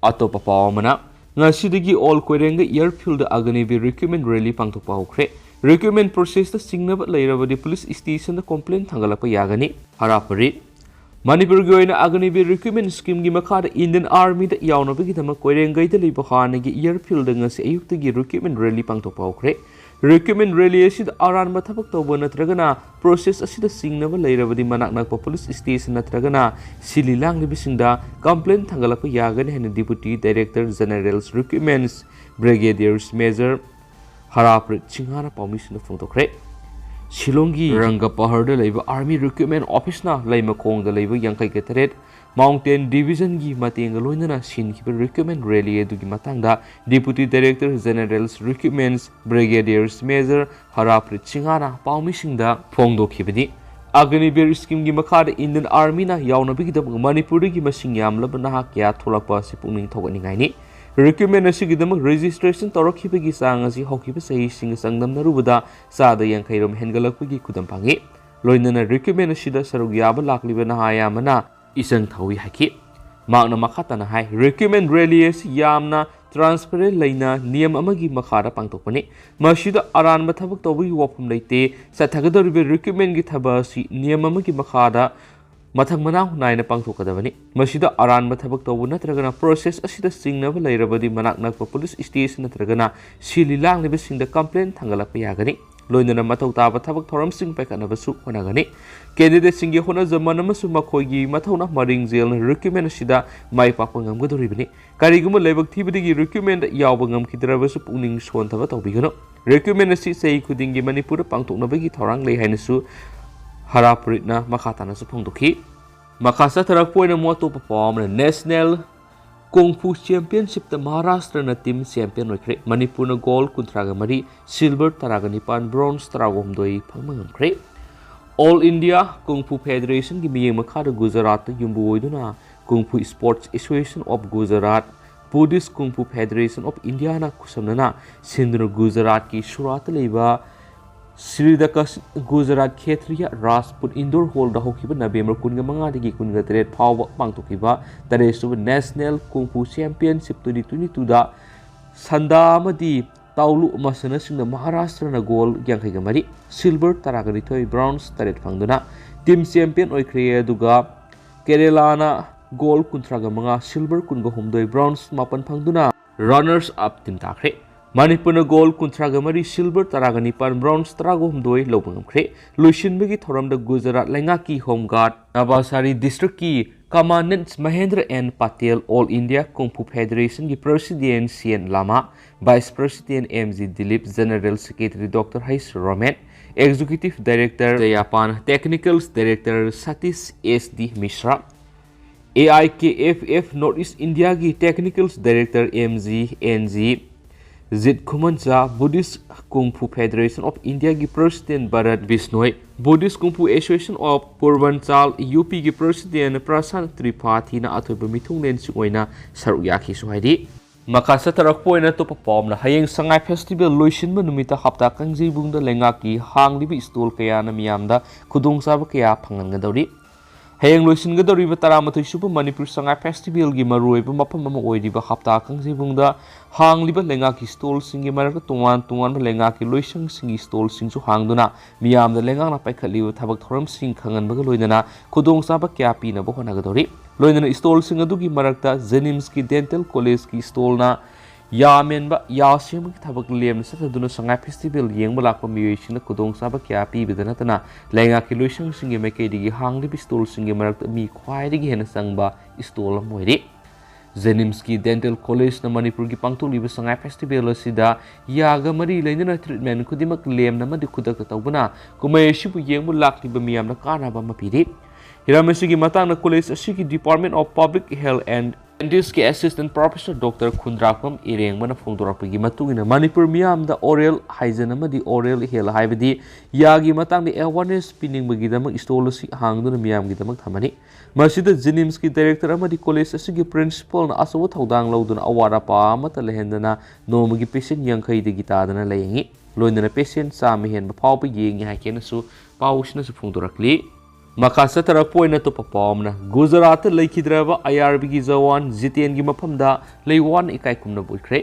ꯑꯇꯣꯞꯄ ꯄꯥꯎ ꯑꯃꯅ, ꯉꯁꯤꯗꯒꯤ all ꯀꯣꯏꯔꯦꯡꯒꯩ airfieldꯗ Agniveer recruitment rally ꯄꯥꯡꯊꯣꯛꯄ ꯍꯧꯈ꯭ꯔꯦ꯫ Recruitment processꯇ ꯆꯤꯡꯅꯕ ꯂꯩꯔꯕꯗꯤ police stationꯗ complaint ꯊꯥꯡꯒꯠꯂꯛꯄ ꯌꯥꯒꯅꯤ꯫ ꯍꯔꯥ ꯄꯔꯤ꯫ ꯃꯅꯤꯄꯨꯔꯒꯤ ꯑꯣꯏꯅ Agniveer recruitment schemeꯒꯤ ꯃꯈꯥꯗ Indian Armyꯗ ꯌꯥꯎꯅꯕꯒꯤꯗꯃꯛ ꯀꯣꯏꯔꯦꯡꯒꯩꯗ ꯂꯩꯕ ꯍꯥꯟꯅꯒꯤ airfieldꯗ ꯉꯁꯤ ꯑꯌꯨꯛꯇꯒꯤ recruitment rally ꯄꯥꯡꯊꯣꯛꯄ ꯍꯧꯈ꯭ꯔꯦ꯫ Recruitment rally ꯑꯁꯤꯗ ꯑꯔꯥꯟꯕ ꯊꯕꯛ ꯇꯧꯕ ꯅꯠꯇ꯭ꯔꯒꯅ process ꯑꯁꯤꯗ ꯆꯤꯡꯅꯕ ꯂꯩꯔꯕꯗꯤ ꯃꯅꯥꯛ ꯅꯛꯄ police station ꯅꯠꯇ꯭ꯔꯒꯅ ꯁꯤꯜꯂꯤ ꯂꯥꯡꯂꯤꯕꯁꯤꯡꯗ complaint ꯊꯥꯡꯒꯠꯂꯛꯄ ꯌꯥꯒꯅꯤ ꯍꯥꯏꯅ Deputy Director General Recruitment Brigadier Major ꯍꯔꯥꯄ꯭ꯔꯤꯠ ꯁꯤꯡꯍꯥꯅ ꯄꯥꯎꯃꯤꯁꯤꯡꯗ ꯐꯣꯡꯗꯣꯛꯈ꯭ꯔꯦ꯫ ꯁꯤꯂꯣꯡꯒꯤ ꯔꯪꯒꯄꯍꯔꯗ ꯂꯩꯕ Army Recruitment Officeꯅ ꯂꯩꯃꯈꯣꯡꯗ ꯂꯩꯕ ꯌꯥꯡꯈꯩꯒ ꯇꯔꯦꯠ Mountain Divisionꯒꯤ ꯃꯇꯦꯡꯒ ꯂꯣꯏꯅꯅ ꯁꯤꯟꯈꯤꯕ recruitment rally ꯑꯗꯨꯒꯤ ꯃꯇꯥꯡꯗ Deputy Director General Recruitment Brigadier Major ꯍꯔꯥꯄ꯭ꯔꯤꯠ ꯁꯤꯡꯍꯥꯅ ꯄꯥꯎꯃꯤꯁꯤꯡꯗ ꯐꯣꯡꯗꯣꯛꯈꯤꯕꯅꯤ꯫ ꯑꯒꯅꯤꯕꯤꯔ schemeꯒꯤ ꯃꯈꯥꯗ Indian Armyꯅ ꯌꯥꯎꯅꯕꯒꯤꯗꯃꯛ ꯃꯅꯤꯄꯨꯔꯗꯒꯤ ꯃꯁꯤꯡ ꯌꯥꯝꯂꯕ ꯅꯍꯥ ꯀꯌꯥ ꯊꯣꯛꯂꯛꯄ ꯑꯁꯤ ꯄꯨꯛꯅꯤꯡ ꯊꯧꯒꯠꯅꯤꯡꯉꯥꯏꯅꯤ꯫ Recruitment ꯑꯁꯤꯒꯤꯗꯃꯛ registration ꯇꯧꯔꯛꯈꯤꯕꯒꯤ ꯆꯥꯡ ꯑꯁꯤ ꯍꯧꯈꯤꯕ ꯆꯍꯤꯁꯤꯡꯒ ꯆꯥꯡꯗꯝꯅꯔꯨꯕꯗ ꯆꯥꯗ ꯌꯥꯡꯈꯩ ꯔꯣꯝ ꯍꯦꯟꯒꯠꯂꯛꯄꯒꯤ ꯈꯨꯗꯝ ꯐꯪꯉꯤ꯫ ꯂꯣꯏꯅꯅ recruitment ꯑꯁꯤꯗ ꯁꯔꯨꯛ ꯌꯥꯕ ꯂꯥꯛꯂꯤꯕ ꯅꯍꯥ ꯑꯌꯥꯝꯕꯅ ꯏꯆꯪ ꯊꯧꯏ ꯍꯥꯏꯈꯤ꯫ ꯃꯍꯥꯛꯅ ꯃꯈꯥ ꯇꯥꯅ ꯍꯥꯏ, recruitment rally ꯑꯁꯤ ꯌꯥꯝꯅ transparent ꯂꯩꯅ ꯅꯤꯌꯝ ꯑꯃꯒꯤ ꯃꯈꯥꯗ ꯄꯥꯡꯊꯣꯛꯄꯅꯤ꯫ ꯃꯁꯤꯗ ꯑꯔꯥꯟꯕ ꯊꯕꯛ ꯇꯧꯕꯒꯤ ꯋꯥꯐꯝ ꯂꯩꯇꯦ꯫ ꯆꯠꯊꯒꯗꯧꯔꯤꯕ recruitmentꯒꯤ ꯊꯕꯛ ꯑꯁꯤ ꯅꯤꯌꯝ ꯑꯃꯒꯤ ꯃꯈꯥꯗ ꯃꯊꯪ ꯃꯅꯥꯎ ꯅꯥꯏꯅ ꯄꯥꯡꯊꯣꯛꯀꯗꯕꯅꯤ꯫ ꯃꯁꯤꯗ ꯑꯔꯥꯟꯕ ꯊꯕꯛ ꯇꯧꯕ ꯅꯠꯇ꯭ꯔꯒꯅ process ꯑꯁꯤꯗ ꯆꯤꯡꯅꯕ ꯂꯩꯔꯕꯗꯤ ꯃꯅꯥꯛ ꯅꯛꯄ police station ꯅꯠꯇ꯭ꯔꯒꯅ ꯁꯤꯜꯂꯤ ꯂꯥꯡꯂꯤꯕꯁꯤꯡꯗ complaint ꯊꯥꯡꯒꯠꯂꯛꯄ ꯌꯥꯒꯅꯤ꯫ ꯂꯣꯏꯅꯅ ꯃꯊꯧ ꯇꯥꯕ ꯊꯕꯛ ꯊꯧꯔꯝꯁꯤꯡ ꯄꯥꯏꯈꯠꯅꯕꯁꯨ ꯍꯣꯠꯅꯒꯅꯤ꯫ Candidateꯁꯤꯡꯒꯤ ꯍꯣꯠꯅꯖꯃꯟ ꯑꯃꯁꯨꯡ ꯃꯈꯣꯏꯒꯤ ꯃꯊꯧꯅꯥ ꯃꯔꯤꯡ ꯖꯦꯜꯅ recruitment ꯑꯁꯤꯗ ꯃꯥꯏ ꯄꯥꯛꯄ ꯉꯝꯒꯗꯧꯔꯤꯕꯅꯤ꯫ ꯀꯔꯤꯒꯨꯝꯕ ꯂꯥꯏꯕꯛ ꯊꯤꯕꯗꯒꯤ recruitmentꯗ ꯌꯥꯎꯕ ꯉꯝꯈꯤꯗ꯭ꯔꯕꯁꯨ ꯄꯨꯛꯅꯤꯡ ꯁꯣꯟꯊꯕ ꯇꯧꯕꯤꯒꯅꯨ꯫ Recruitment ꯑꯁꯤ ꯆꯍꯤ ꯈꯨꯗꯤꯡꯒꯤ ꯃꯅꯤꯄꯨꯔꯗ ꯄꯥꯡꯊꯣꯛꯅꯕꯒꯤ ꯊꯧꯔꯥꯡ ꯂꯩ ꯍꯥꯏꯅꯁꯨ ꯍꯔꯥꯄ꯭ꯔꯤꯠꯅ ꯃꯈꯥ ꯇꯥꯅꯁꯨ ꯐꯣꯡꯗꯣꯛꯈꯤ꯫ ꯃꯈꯥ ꯆꯠꯊꯔꯛꯄ ꯑꯣꯏꯅ ꯑꯃꯨꯛ ꯑꯇꯣꯞꯄ ꯄꯥꯎ ꯑꯃꯅ National Kung Fu Championshipꯇ ꯃꯍꯥꯔꯥꯁꯇ꯭ꯔꯅ team champion ꯑꯣꯏꯈ꯭ꯔꯦ꯫ ꯃꯅꯤꯄꯨꯔꯅ gold ꯀꯨꯟꯊ꯭ꯔꯥꯒ ꯃꯔꯤ, silver ꯇꯔꯥꯒ ꯅꯤꯄꯥꯟ, bronze ꯇꯔꯥꯒ ꯍꯨꯝꯗꯣꯏ ꯐꯪꯕ ꯉꯝꯈ꯭ꯔꯦ꯫ All India Kung Fu Federationꯒꯤ ꯃꯤꯠꯌꯦꯡ ꯃꯈꯥꯗ ꯒꯨꯖꯔꯥꯠꯇ ꯌꯨꯝꯕꯨ ꯑꯣꯏꯗꯨꯅ Kung Fu Sports Association of Gujarat, Buddhist Kung Fu Federation of Indiaꯅ ꯈꯨꯠꯁꯝꯅꯅ ꯁꯤꯟꯗꯨꯅ ꯒꯨꯖꯔꯥꯠꯀꯤ ꯁꯨꯔꯥꯠꯇ ꯂꯩꯕ ꯁ꯭ꯔꯤꯗꯀꯁ ꯒꯨꯖꯔꯥꯠ ꯈꯦꯇ꯭ꯔꯤꯌꯥ ꯔꯥꯖꯄꯨꯠ indoor hallꯗ ꯍꯧꯈꯤꯕ ꯅꯕꯦꯝꯕꯔ ꯀꯨꯟꯒ ꯃꯉꯥꯗꯒꯤ ꯀꯨꯟꯒ ꯇꯔꯦꯠ ꯐꯥꯎꯕ ꯄꯥꯡꯊꯣꯛꯈꯤꯕ ꯇꯔꯦꯠꯁꯨꯕ National Kung Fu Championship twenty twenty twoꯗ ꯁꯟꯗꯥ ꯑꯃꯗꯤ ꯇꯥꯎꯂꯨ ꯃꯁꯥꯟꯅꯁꯤꯡꯗ ꯃꯍꯥꯔꯥꯁꯇ꯭ꯔꯅ gold ꯌꯥꯡꯈꯩꯒ ꯃꯔꯤ, silver ꯇꯔꯥꯒ ꯅꯤꯊꯣꯏ, bronze ꯇꯔꯦꯠ ꯐꯪꯗꯨꯅ team champion ꯑꯣꯏꯈ꯭ꯔꯦ꯫ ꯑꯗꯨꯒ ꯀꯦꯔꯦꯂꯥꯅ gold ꯀꯨꯟꯊ꯭ꯔꯥꯒ ꯃꯉꯥ, silver ꯀꯨꯟꯒ ꯍꯨꯝꯗꯣꯏ, bronze ꯃꯥꯄꯟ ꯐꯪꯗꯨꯅ runners up team ꯇꯥꯈ꯭ꯔꯦ꯫ ꯃꯅꯤꯄꯨꯔꯅ ꯒꯣꯜ ꯀꯨꯟꯊ꯭ꯔꯥꯒ ꯃꯔꯤ, ꯁꯤꯜꯚꯔ ꯇꯔꯥꯒ ꯅꯤꯄꯥꯟ, ꯕ꯭ꯔꯣꯟꯖ ꯇꯔꯥꯒ ꯍꯨꯝꯗꯣꯏ ꯂꯧꯕ ꯉꯝꯈ꯭ꯔꯦ꯫ ꯂꯣꯏꯁꯤꯟꯕꯒꯤ ꯊꯧꯔꯝꯗ ꯒꯨꯖꯔꯥꯠ ꯂꯩꯉꯥꯛꯀꯤ ꯍꯣꯝ ꯒꯥꯔꯗ ꯅꯕꯥꯁꯥꯔꯤ ꯗꯤꯁꯇ꯭ꯔꯤꯛꯀꯤ commandant Mahendra N Patel, all India kung fu ꯐꯦꯗꯔꯦꯁꯟꯒꯤ president C N Lama, vice president M G Dilip, general secretary doctor Heis Romet, executive director Jayapan, technical director Satish S D Mishra, A I K F F north east ꯏꯟꯗꯤꯌꯥꯒꯤ technical director M G N G Jit Khumancha, Buddhist kung fu federation of ꯏꯟꯗꯤꯌꯥꯒꯤ president Bharat Bishnoi, Buddhist kung fu association of Purvanchal U ꯄꯤꯒꯤ president ꯄ꯭ꯔꯁꯥꯟ ꯇ꯭ꯔꯤꯄꯥꯊꯤꯅ ꯑꯊꯣꯏꯕ ꯃꯤꯊꯨꯡꯂꯦꯟꯁꯤꯡ ꯑꯣꯏꯅ ꯁꯔꯨꯛ ꯌꯥꯈꯤꯁꯨ ꯍꯥꯏꯔꯤ꯫ ꯃꯈꯥ ꯆꯠꯊꯔꯛꯄ ꯑꯣꯏꯅ ꯑꯇꯣꯞꯄ ꯄꯥꯎ ꯑꯃꯅ, ꯍꯌꯦꯡ ꯁꯉꯥꯏ ꯐꯦꯁꯇꯤꯚꯦꯜ ꯂꯣꯏꯁꯤꯟꯕ ꯅꯨꯃꯤꯠꯇ ꯍꯞꯇꯥ ꯀꯥꯡꯖꯩꯕꯨꯡꯗ ꯂꯩꯉꯥꯛꯀꯤ ꯍꯥꯡꯂꯤꯕ ꯁ꯭ꯇꯣꯜ ꯀꯌꯥꯅ ꯃꯤꯌꯥꯝꯗ ꯈꯨꯗꯣꯡꯆꯥꯕ ꯀꯌꯥ ꯐꯪꯍꯟꯒꯗꯧꯔꯤ꯫ ꯍꯌꯦꯡ ꯂꯣꯏꯁꯤꯟꯒꯗꯧꯔꯤꯕ ꯇꯔꯥꯃꯥꯊꯣꯏ ꯁꯨꯕ ꯃꯅꯤꯄꯨꯔ ꯁꯉꯥꯏ ꯐꯦꯁꯇꯤꯚꯦꯜꯒꯤ ꯃꯔꯨꯑꯣꯏꯕ ꯃꯐꯝ ꯑꯃ ꯑꯣꯏꯔꯤꯕ ꯍꯞꯇꯥ ꯀꯥꯡꯖꯩꯕꯨꯡꯗ ꯍꯥꯡꯂꯤꯕ ꯂꯩꯉꯥꯛꯀꯤ ꯁ꯭ꯇꯣꯜꯁꯤꯡꯒꯤ ꯃꯔꯛꯇ ꯇꯣꯉꯥꯟ ꯇꯣꯉꯥꯟꯕ ꯂꯩꯉꯥꯛꯀꯤ ꯂꯣꯏꯁꯪꯁꯤꯡꯒꯤ ꯁ꯭ꯇꯣꯜꯁꯤꯡꯁꯨ ꯍꯥꯡꯗꯨꯅ ꯃꯤꯌꯥꯝꯗ ꯂꯩꯉꯥꯛꯅ ꯄꯥꯏꯈꯠꯂꯤꯕ ꯊꯕꯛ ꯊꯧꯔꯝꯁꯤꯡ ꯈꯪꯍꯟꯕꯒ ꯂꯣꯏꯅꯅ ꯈꯨꯗꯣꯡꯆꯥꯕ ꯀꯌꯥ ꯄꯤꯅꯕ ꯍꯣꯠꯅꯒꯗꯧꯔꯤ꯫ ꯂꯣꯏꯅꯅ ꯁ꯭ꯇꯣꯜꯁꯤꯡ ꯑꯗꯨꯒꯤ ꯃꯔꯛꯇ ꯖꯦꯅꯤꯝꯁꯀꯤ ꯗꯦꯟꯇꯦꯜ ꯀꯣꯂꯦꯖꯀꯤ ꯁ꯭ꯇꯣꯜꯅ ꯌꯥ ꯃꯦꯟꯕ, ꯌꯥ ꯁꯦꯝꯕꯒꯤ ꯊꯕꯛ ꯂꯦꯝꯅ ꯆꯠꯊꯗꯨꯅ ꯁꯉꯥꯏ ꯐꯦꯁꯇꯤꯚꯦꯜ ꯌꯦꯡꯕ ꯂꯥꯛꯄ ꯃꯤꯑꯣꯏꯁꯤꯡꯗ ꯈꯨꯗꯣꯡꯆꯥꯕ ꯀꯌꯥ ꯄꯤꯕꯗ ꯅꯠꯇꯅ ꯂꯩꯉꯥꯛꯀꯤ ꯂꯣꯏꯁꯪꯁꯤꯡꯒꯤ ꯃꯥꯏꯀꯩꯗꯒꯤ ꯍꯥꯡꯂꯤꯕ ꯁ꯭ꯇꯣꯜꯁꯤꯡꯒꯤ ꯃꯔꯛꯇ ꯃꯤ ꯈ꯭ꯋꯥꯏꯗꯒꯤ ꯍꯦꯟꯅ ꯆꯪꯕ ꯁ꯭ꯇꯣꯜ ꯑꯃ ꯑꯣꯏꯔꯤ꯫ ꯖꯦꯅꯤꯝꯁꯀꯤ ꯗꯦꯟꯇꯦꯜ ꯀꯣꯂꯦꯖꯅ ꯃꯅꯤꯄꯨꯔꯒꯤ ꯄꯥꯡꯊꯣꯛꯂꯤꯕ ꯁꯉꯥꯏ ꯐꯦꯁꯇꯤꯚꯦꯜ ꯑꯁꯤꯗ ꯌꯥꯒ ꯃꯔꯤ ꯂꯩꯅꯅ ꯇ꯭ꯔꯤꯠꯃꯦꯟ ꯈꯨꯗꯤꯡꯃꯛ ꯂꯦꯝꯅ ꯑꯃꯗꯤ ꯈꯨꯗꯛꯇ ꯇꯧꯕꯅ ꯀꯨꯝꯍꯩ ꯑꯁꯤꯕꯨ ꯌꯦꯡꯕ ꯂꯥꯛꯂꯤꯕ ꯃꯤꯌꯥꯝꯗ ꯀꯥꯟꯅꯕ ꯑꯃ ꯄꯤꯔꯤ꯫ ꯍꯤꯔꯝ ꯑꯁꯤꯒꯤ ꯃꯇꯥꯡꯗ ꯀꯣꯂꯦꯖ ꯑꯁꯤꯒꯤ Department of Public Health and Dentistꯀꯤ Assistant Professor Doctor ꯈꯨꯟꯗ꯭ꯔꯥꯛꯄꯝ ꯏꯔꯦꯡꯕꯅ ꯐꯣꯡꯗꯣꯔꯛꯄꯒꯤ ꯃꯇꯨꯡ ꯏꯟꯅ, ꯃꯅꯤꯄꯨꯔ ꯃꯤꯌꯥꯝꯗ oral hygiene ꯑꯃꯗꯤ oral health ꯍꯥꯏꯕꯗꯤ ꯌꯥꯒꯤ ꯃꯇꯥꯡꯗ awareness ꯄꯤꯅꯤꯡꯕꯒꯤꯗꯃꯛ ꯁ꯭ꯇꯣꯜ ꯑꯁꯤ ꯍꯥꯡꯗꯨꯅ ꯃꯤꯌꯥꯝꯒꯤꯗꯃꯛ ꯊꯝꯃꯅꯤ꯫ ꯃꯁꯤꯗ ꯖꯦꯅꯤꯝꯁꯀꯤ ꯗꯥꯏꯔꯦꯛꯇꯔ ꯑꯃꯗꯤ ꯀꯣꯂꯦꯖ ꯑꯁꯤꯒꯤ ꯄ꯭ꯔꯤꯟꯁꯤꯄꯥꯜꯅ ꯑꯆꯧꯕ ꯊꯧꯗꯥꯡ ꯂꯧꯗꯨꯅ ꯑꯋꯥꯠ ꯑꯄꯥ ꯑꯃꯠꯇ ꯂꯩꯍꯟꯗꯅ ꯅꯣꯡꯃꯒꯤ ꯄꯦꯁꯦꯟ ꯌꯥꯡꯈꯩꯗꯒꯤ ꯇꯥꯗꯅ ꯂꯥꯌꯦꯡꯉꯤ꯫ ꯂꯣꯏꯅꯅ ꯄꯦꯁꯦꯟ ꯆꯥꯝꯃ ꯍꯦꯟꯕ ꯐꯥꯎꯕ ꯌꯦꯡꯉꯤ ꯍꯥꯏꯅꯁꯨ ꯄꯥꯎꯁꯤꯅꯁꯨ ꯐꯣꯡꯗꯣꯔꯛꯂꯤ꯫ ꯃꯈꯥ ꯆꯠꯊꯔꯛꯄ ꯑꯣꯏꯅ ꯑꯇꯣꯞꯄ ꯄꯥꯎ ꯑꯃꯅ, ꯒꯨꯖꯔꯥꯠꯇ ꯂꯩꯈꯤꯗ꯭ꯔꯕ ꯑꯥꯏ ꯑꯥꯔ ꯕꯤꯒꯤ ꯖꯋꯥꯟ ꯖꯤꯇꯦꯟꯒꯤ ꯃꯐꯝꯗ ꯂꯩꯋꯥꯅ ꯏꯀꯥꯏ ꯈꯨꯝꯅꯕ ꯎꯠꯈ꯭ꯔꯦ꯫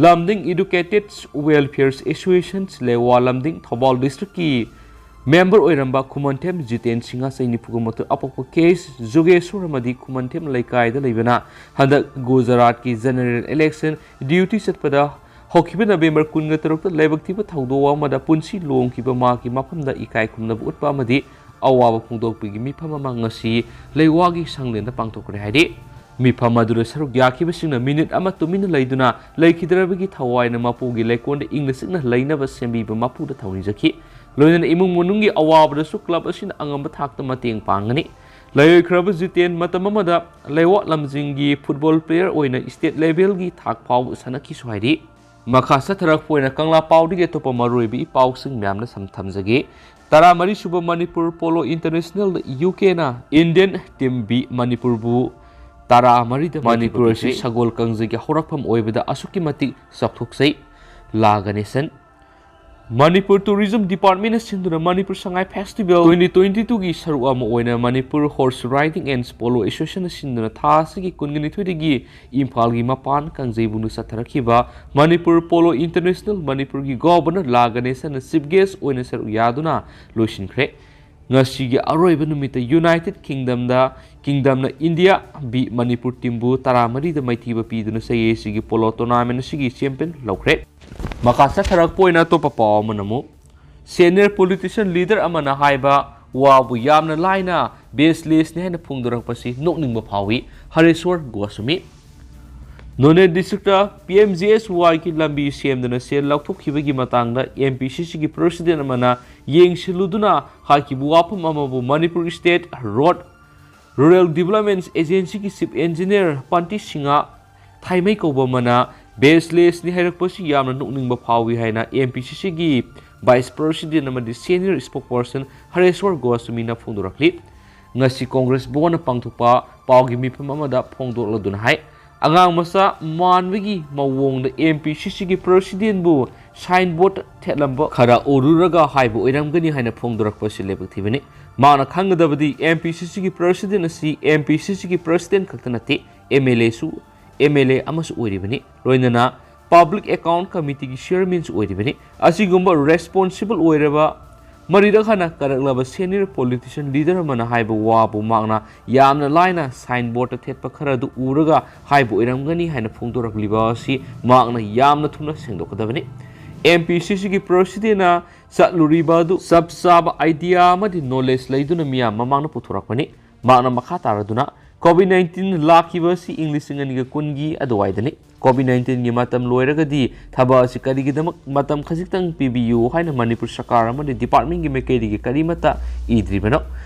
ꯂꯝꯗꯤꯡ Educated Welfare Association, ꯂꯩꯋꯥ ꯂꯝꯗꯤꯡ, ꯊꯧꯕꯥꯜ ꯗꯤꯁꯇ꯭ꯔꯤꯛꯀꯤ ꯃꯦꯝꯕꯔ ꯑꯣꯏꯔꯝꯕ ꯈꯨꯃꯟꯊꯦꯝ ꯖꯤꯇꯦꯟ ꯁꯤꯡꯍ, ꯆꯍꯤ ꯅꯤꯐꯨꯒ ꯃꯥꯊꯣꯏ, ꯑꯄꯣꯛꯄ ꯀꯦ ꯑꯦꯁ ꯖꯨꯒꯦꯁꯣꯔ ꯑꯃꯗꯤ ꯈꯨꯃꯟꯊꯦꯝ ꯂꯩꯀꯥꯏꯗ ꯂꯩꯕꯅ ꯍꯟꯗꯛ ꯒꯨꯖꯔꯥꯠꯀꯤ ꯖꯦꯅꯔꯦꯜ ꯏꯂꯦꯛꯁꯟ ꯗ꯭ꯌꯨꯇꯤ ꯆꯠꯄꯗ ꯍꯧꯈꯤꯕ ꯅꯕꯦꯝꯕꯔ ꯀꯨꯟꯒ ꯇꯔꯨꯛꯇ ꯂꯥꯏꯕꯛ ꯊꯤꯕ ꯊꯧꯗꯣꯛ ꯑꯃꯗ ꯄꯨꯟꯁꯤ ꯂꯣꯡꯈꯤꯕ ꯃꯍꯥꯛꯀꯤ ꯃꯐꯝꯗ ꯏꯀꯥꯏ ꯈꯨꯝꯅꯕ ꯎꯠꯄ ꯑꯃꯗꯤ ꯑꯋꯥꯕ ꯐꯣꯡꯗꯣꯛꯄꯒꯤ ꯃꯤꯐꯝ ꯑꯃ ꯉꯁꯤ ꯂꯩꯋꯥꯒꯤ ꯁꯪꯂꯦꯟꯗ ꯄꯥꯡꯊꯣꯛꯈ꯭ꯔꯦ ꯍꯥꯏꯔꯤ꯫ ꯃꯤꯐꯝ ꯑꯗꯨꯗ ꯁꯔꯨꯛ ꯌꯥꯈꯤꯕꯁꯤꯡꯅ ꯃꯤꯅꯤꯠ ꯑꯃ ꯇꯨꯃꯤꯟꯅ ꯂꯩꯗꯨꯅ ꯂꯩꯈꯤꯗ꯭ꯔꯕꯒꯤ ꯊꯋꯥꯏꯅ ꯃꯄꯨꯒꯤ ꯂꯩꯀꯣꯜꯗ ꯏꯪꯅ ꯆꯤꯛꯅ ꯂꯩꯅꯕ ꯁꯦꯝꯕꯤꯕ ꯃꯄꯨꯗ ꯊꯧꯅꯤꯖꯈꯤ꯫ ꯂꯣꯏꯅꯅ ꯏꯃꯨꯡ ꯃꯅꯨꯡꯒꯤ ꯑꯋꯥꯕꯗꯁꯨ ꯀ꯭ꯂꯕ ꯑꯁꯤꯅ ꯑꯉꯝꯕ ꯊꯥꯛꯇ ꯃꯇꯦꯡ ꯄꯥꯡꯒꯅꯤ꯫ ꯂꯩꯔꯣꯏꯈ꯭ꯔꯕ ꯖꯤꯇꯦꯟ ꯃꯇꯝ ꯑꯃꯗ ꯂꯩꯋꯥ ꯂꯝꯖꯤꯡꯒꯤ ꯐꯨꯠꯕꯣꯜ ꯄ꯭ꯂꯦꯌꯔ ꯑꯣꯏꯅ ꯁ꯭ꯇꯦꯠ ꯂꯦꯚꯦꯜꯒꯤ ꯊꯥꯛ ꯐꯥꯎꯕ ꯁꯥꯟꯅꯈꯤꯁꯨ ꯍꯥꯏꯔꯤ꯫ ꯃꯈꯥ ꯆꯠꯊꯔꯛꯄ ꯑꯣꯏꯅ ꯀꯪꯂꯥ ꯄꯥꯎꯗꯒꯤ ꯑꯇꯣꯞꯄ ꯃꯔꯨꯑꯣꯏꯕ ꯏ ꯄꯥꯎꯁꯤꯡ ꯃꯌꯥꯝꯅ ꯁꯝꯊꯝꯖꯒꯦ꯫ ꯇꯔꯥꯃꯔꯤ ꯁꯨꯕ ꯃꯅꯤꯄꯨꯔ ꯄꯣꯂꯣ ꯏꯟꯇꯔꯅꯦꯁꯅꯦꯜꯗ ꯌꯨ ꯀꯦꯅ ꯏꯟꯗꯤꯌꯟ ꯇꯤꯝ ꯕꯤ ꯃꯅꯤꯄꯨꯔꯕꯨ ꯇꯔꯥꯃꯔꯤꯗ ꯃꯅꯤꯄꯨꯔ ꯑꯁꯤ ꯁꯒꯣꯜ ꯀꯥꯡꯖꯩꯒꯤ ꯍꯧꯔꯛꯐꯝ ꯑꯣꯏꯕꯗ ꯑꯁꯨꯛꯀꯤ ꯃꯇꯤꯛ ꯆꯥꯎꯊꯣꯛꯆꯩ꯫ ꯂꯥ ꯒꯅꯦꯁꯟ꯫ ꯃꯅꯤꯄꯨꯔ ꯇꯨꯔꯤꯖꯝ ꯗꯤꯄꯥꯔꯠꯃꯦꯟꯅ ꯁꯤꯟꯗꯨꯅ Manipur Sangai festival twenty twenty ꯇꯨꯒꯤ ꯁꯔꯨꯛ ꯑꯃ ꯑꯣꯏꯅ Manipur horse riding and polo ꯑꯦꯁꯣꯁꯤꯌꯦꯁꯟꯅ ꯁꯤꯟꯗꯨꯅ ꯊꯥ ꯑꯁꯤꯒꯤ ꯀꯨꯟꯒ ꯅꯤꯊꯣꯏꯗꯒꯤ ꯏꯝꯐꯥꯜꯒꯤ ꯃꯄꯥꯟ ꯀꯥꯡꯖꯩꯕꯨꯡꯗ ꯆꯠꯊꯔꯛꯈꯤꯕ ꯃꯅꯤꯄꯨꯔ ꯄꯣꯂꯣ ꯏꯟꯇꯔꯅꯦꯁꯅꯦꯜ ꯃꯅꯤꯄꯨꯔꯒꯤ ꯒꯣꯚꯔꯅꯔ ꯂꯥ ꯒꯅꯦꯁꯟꯅ ꯆꯤꯐ ꯒꯦꯁ ꯑꯣꯏꯅ ꯁꯔꯨꯛ ꯌꯥꯗꯨꯅ ꯂꯣꯏꯁꯤꯟꯈ꯭ꯔꯦ꯫ ꯉꯁꯤꯒꯤ ꯑꯔꯣꯏꯕ ꯅꯨꯃꯤꯠꯇ ꯌꯨꯅꯥꯏꯇꯦꯗ ꯀꯤꯡꯗꯝꯗ, ꯀꯤꯡꯗꯝꯅ ꯏꯟꯗꯤꯌꯥ ꯕꯤ ꯃꯅꯤꯄꯨꯔ ꯇꯤꯝꯕꯨ ꯇꯔꯥꯃꯔꯤꯗ ꯃꯥꯏꯊꯤꯕ ꯄꯤꯗꯨꯅ ꯆꯌꯦꯁꯤꯒꯤ ꯄꯣꯂꯣ ꯇꯣꯔꯅꯥꯃꯦꯟ ꯑꯁꯤꯒꯤ ꯆꯦꯝꯄꯤꯌꯟ ꯂꯧꯈ꯭ꯔꯦ꯫ ꯃꯈꯥ ꯆꯠꯊꯔꯛꯄ ꯑꯣꯏꯅ ꯑꯇꯣꯞꯄ ꯄꯥꯎ ꯑꯃꯅ ꯑꯃꯨꯛ, ꯁꯦꯅꯤꯌꯔ ꯄꯣꯂꯤꯇꯤꯁꯤꯌꯟ ꯂꯤꯗꯔ ꯑꯃꯅ ꯍꯥꯏꯕ ꯋꯥꯕꯨ ꯌꯥꯝꯅ ꯂꯥꯏꯅ ꯕꯦꯁꯂꯦꯁꯅꯤ ꯍꯥꯏꯅ ꯐꯣꯡꯗꯣꯔꯛꯄꯁꯤ ꯅꯣꯛꯅꯤꯡꯕ ꯐꯥꯎꯏ꯫ ꯍꯔꯦꯁ꯭ꯋꯔ ꯒꯣꯁ꯭ꯋꯥꯃꯤ꯫ ꯅꯣꯅꯦ ꯗꯤꯁꯇ꯭ꯔꯤꯛꯇ ꯄꯤ ꯑꯦꯝ ꯖꯤ ꯑꯦꯁ ꯋꯥꯏꯒꯤ ꯂꯝꯕꯤ ꯁꯦꯝꯗꯨꯅ ꯁꯦꯜ ꯂꯧꯊꯣꯛꯈꯤꯕꯒꯤ ꯃꯇꯥꯡꯗ ꯑꯦꯝ ꯄꯤ ꯁꯤ ꯁꯤꯒꯤ ꯄ꯭ꯔꯁꯤꯗꯦꯟ ꯑꯃꯅ ꯌꯦꯡꯁꯤꯜꯂꯨꯗꯨꯅ ꯍꯥꯏꯈꯤꯕ ꯋꯥꯐꯝ ꯑꯃꯕꯨ Manipur state road rural development ꯑꯦꯖꯦꯟꯁꯤꯒꯤ ꯆꯤꯐ ꯏꯟꯖꯤꯅꯤꯌꯔ ꯄꯟꯇꯤ ꯁꯤꯡꯍ ꯊꯥꯏꯃꯩ ꯀꯧꯕ ꯑꯃꯅ ꯕꯦꯁꯂꯦꯁꯅꯤ ꯍꯥꯏꯔꯛꯄꯁꯤ ꯌꯥꯝꯅ ꯅꯣꯛꯅꯤꯡꯕ ꯐꯥꯎꯏ ꯍꯥꯏꯅ ꯑꯦꯝ ꯄꯤ ꯁꯤ ꯁꯤꯒꯤ ꯚꯥꯏꯁ ꯄ꯭ꯔꯁꯤꯗꯦꯟ ꯑꯃꯗꯤ ꯁꯦꯅꯤꯌꯔ ꯏꯁꯄꯣꯛꯄꯔꯁꯟ ꯍꯔꯦꯁ꯭ꯋꯔ ꯒꯣꯁ꯭ꯋꯥꯃꯤꯅ ꯐꯣꯡꯗꯣꯔꯛꯂꯤ꯫ ꯉꯁꯤ ꯀꯣꯡꯒ꯭ꯔꯦꯁ ꯚꯋꯟꯗ ꯄꯥꯡꯊꯣꯛꯄ ꯄꯥꯎꯒꯤ ꯃꯤꯐꯝ ꯑꯃꯗ ꯐꯣꯡꯗꯣꯛꯂꯗꯨꯅ ꯍꯥꯏ, ꯑꯉꯥꯡ ꯃꯆꯥ ꯃꯥꯟꯕꯒꯤ ꯃꯑꯣꯡꯗ ꯑꯦꯝ ꯄꯤ ꯁꯤ ꯁꯤꯒꯤ ꯄ꯭ꯔꯁꯤꯗꯦꯟꯕꯨ ꯁꯥꯏꯟ ꯕꯣꯔꯗ ꯊꯦꯠꯂꯝꯕ ꯈꯔ ꯎꯔꯨꯔꯒ ꯍꯥꯏꯕ ꯑꯣꯏꯔꯝꯒꯅꯤ ꯍꯥꯏꯅ ꯐꯣꯡꯗꯣꯔꯛꯄ ꯑꯁꯤ ꯂꯥꯏꯕꯛ ꯊꯤꯕꯅꯤ꯫ ꯃꯍꯥꯛꯅ ꯈꯪꯒꯗꯕꯗꯤ ꯑꯦꯝ ꯄꯤ ꯁꯤ ꯁꯤꯒꯤ ꯄ꯭ꯔꯁꯤꯗꯦꯟ ꯑꯁꯤ ꯑꯦꯝ ꯄꯤ ꯁꯤ ꯁꯤꯒꯤ ꯄ꯭ꯔꯁꯤꯗꯦꯟ ꯈꯛꯇ ꯅꯠꯇꯦ, ꯑꯦꯝ ꯑꯦꯜ ꯑꯦꯁꯨ, ꯑꯦꯝ ꯑꯦꯜ ꯑꯦ ꯑꯃꯁꯨ ꯑꯣꯏꯔꯤꯕꯅꯤ, ꯂꯣꯏꯅꯅ ꯄꯕ꯭ꯂꯤꯛ ꯑꯦꯀꯥꯎꯟ ꯀꯃꯤꯇꯤꯒꯤ ꯆꯤꯌꯔꯃꯦꯟꯁꯨ ꯑꯣꯏꯔꯤꯕꯅꯤ꯫ ꯑꯁꯤꯒꯨꯝꯕ ꯔꯦꯁꯄꯣꯟꯁꯤꯕꯜ ꯑꯣꯏꯔꯕ ꯃꯔꯤꯔꯛ ꯍꯟꯅ ꯀꯔꯛꯂꯕ senior politician leader ꯑꯃꯅ ꯍꯥꯏꯕ ꯋꯥꯕꯨ ꯃꯍꯥꯛꯅ ꯌꯥꯝꯅ ꯂꯥꯏꯅ signboard ꯊꯦꯠꯄ ꯈꯔ ꯑꯗꯨ ꯎꯔꯒ ꯍꯥꯏꯕ ꯑꯣꯏꯔꯝꯒꯅꯤ ꯍꯥꯏꯅ ꯐꯣꯡꯗꯣꯔꯛꯂꯤꯕ ꯑꯁꯤ ꯃꯍꯥꯛꯅ ꯌꯥꯝꯅ ꯊꯨꯅ ꯁꯦꯡꯗꯣꯛꯀꯗꯕꯅꯤ꯫ M P C C ꯒꯤ president ꯅ ꯆꯠꯂꯨꯔꯤꯕ ꯑꯗꯨ ꯆꯞ ꯆꯥꯕ idea ꯑꯃꯗꯤ knowledge ꯂꯩꯗꯨꯅ ꯃꯤꯌꯥꯝ ꯃꯃꯥꯡꯗ ꯄꯨꯊꯣꯔꯛꯄꯅꯤ꯫ ꯃꯍꯥꯛꯅ ꯃꯈꯥ ꯇꯥꯔꯗꯨꯅ, COVID nineteen ꯂꯥꯛꯈꯤꯕ ꯑꯁꯤ ꯏꯪ ꯂꯤꯁꯤꯡ ꯑꯅꯤꯒ ꯀꯨꯟꯒꯤ ꯑꯗꯨꯋꯥꯏꯗꯅꯤ꯫ COVID nineteen ꯒꯤ ꯃꯇꯝ ꯂꯣꯏꯔꯒꯗꯤ ꯊꯕꯛ ꯑꯁꯤ ꯀꯔꯤꯒꯤꯗꯃꯛ ꯃꯇꯝ ꯈꯖꯤꯛꯇꯪ ꯄꯤꯕꯤꯌꯨ ꯍꯥꯏꯅ ꯃꯅꯤꯄꯨꯔ ꯁꯔꯀꯥꯔ ꯑꯃꯗꯤ department ꯀꯤ ꯃꯥꯏꯀꯩꯗꯒꯤ ꯀꯔꯤꯃꯠꯇ ꯏꯗ꯭ꯔꯤꯕꯅꯣ?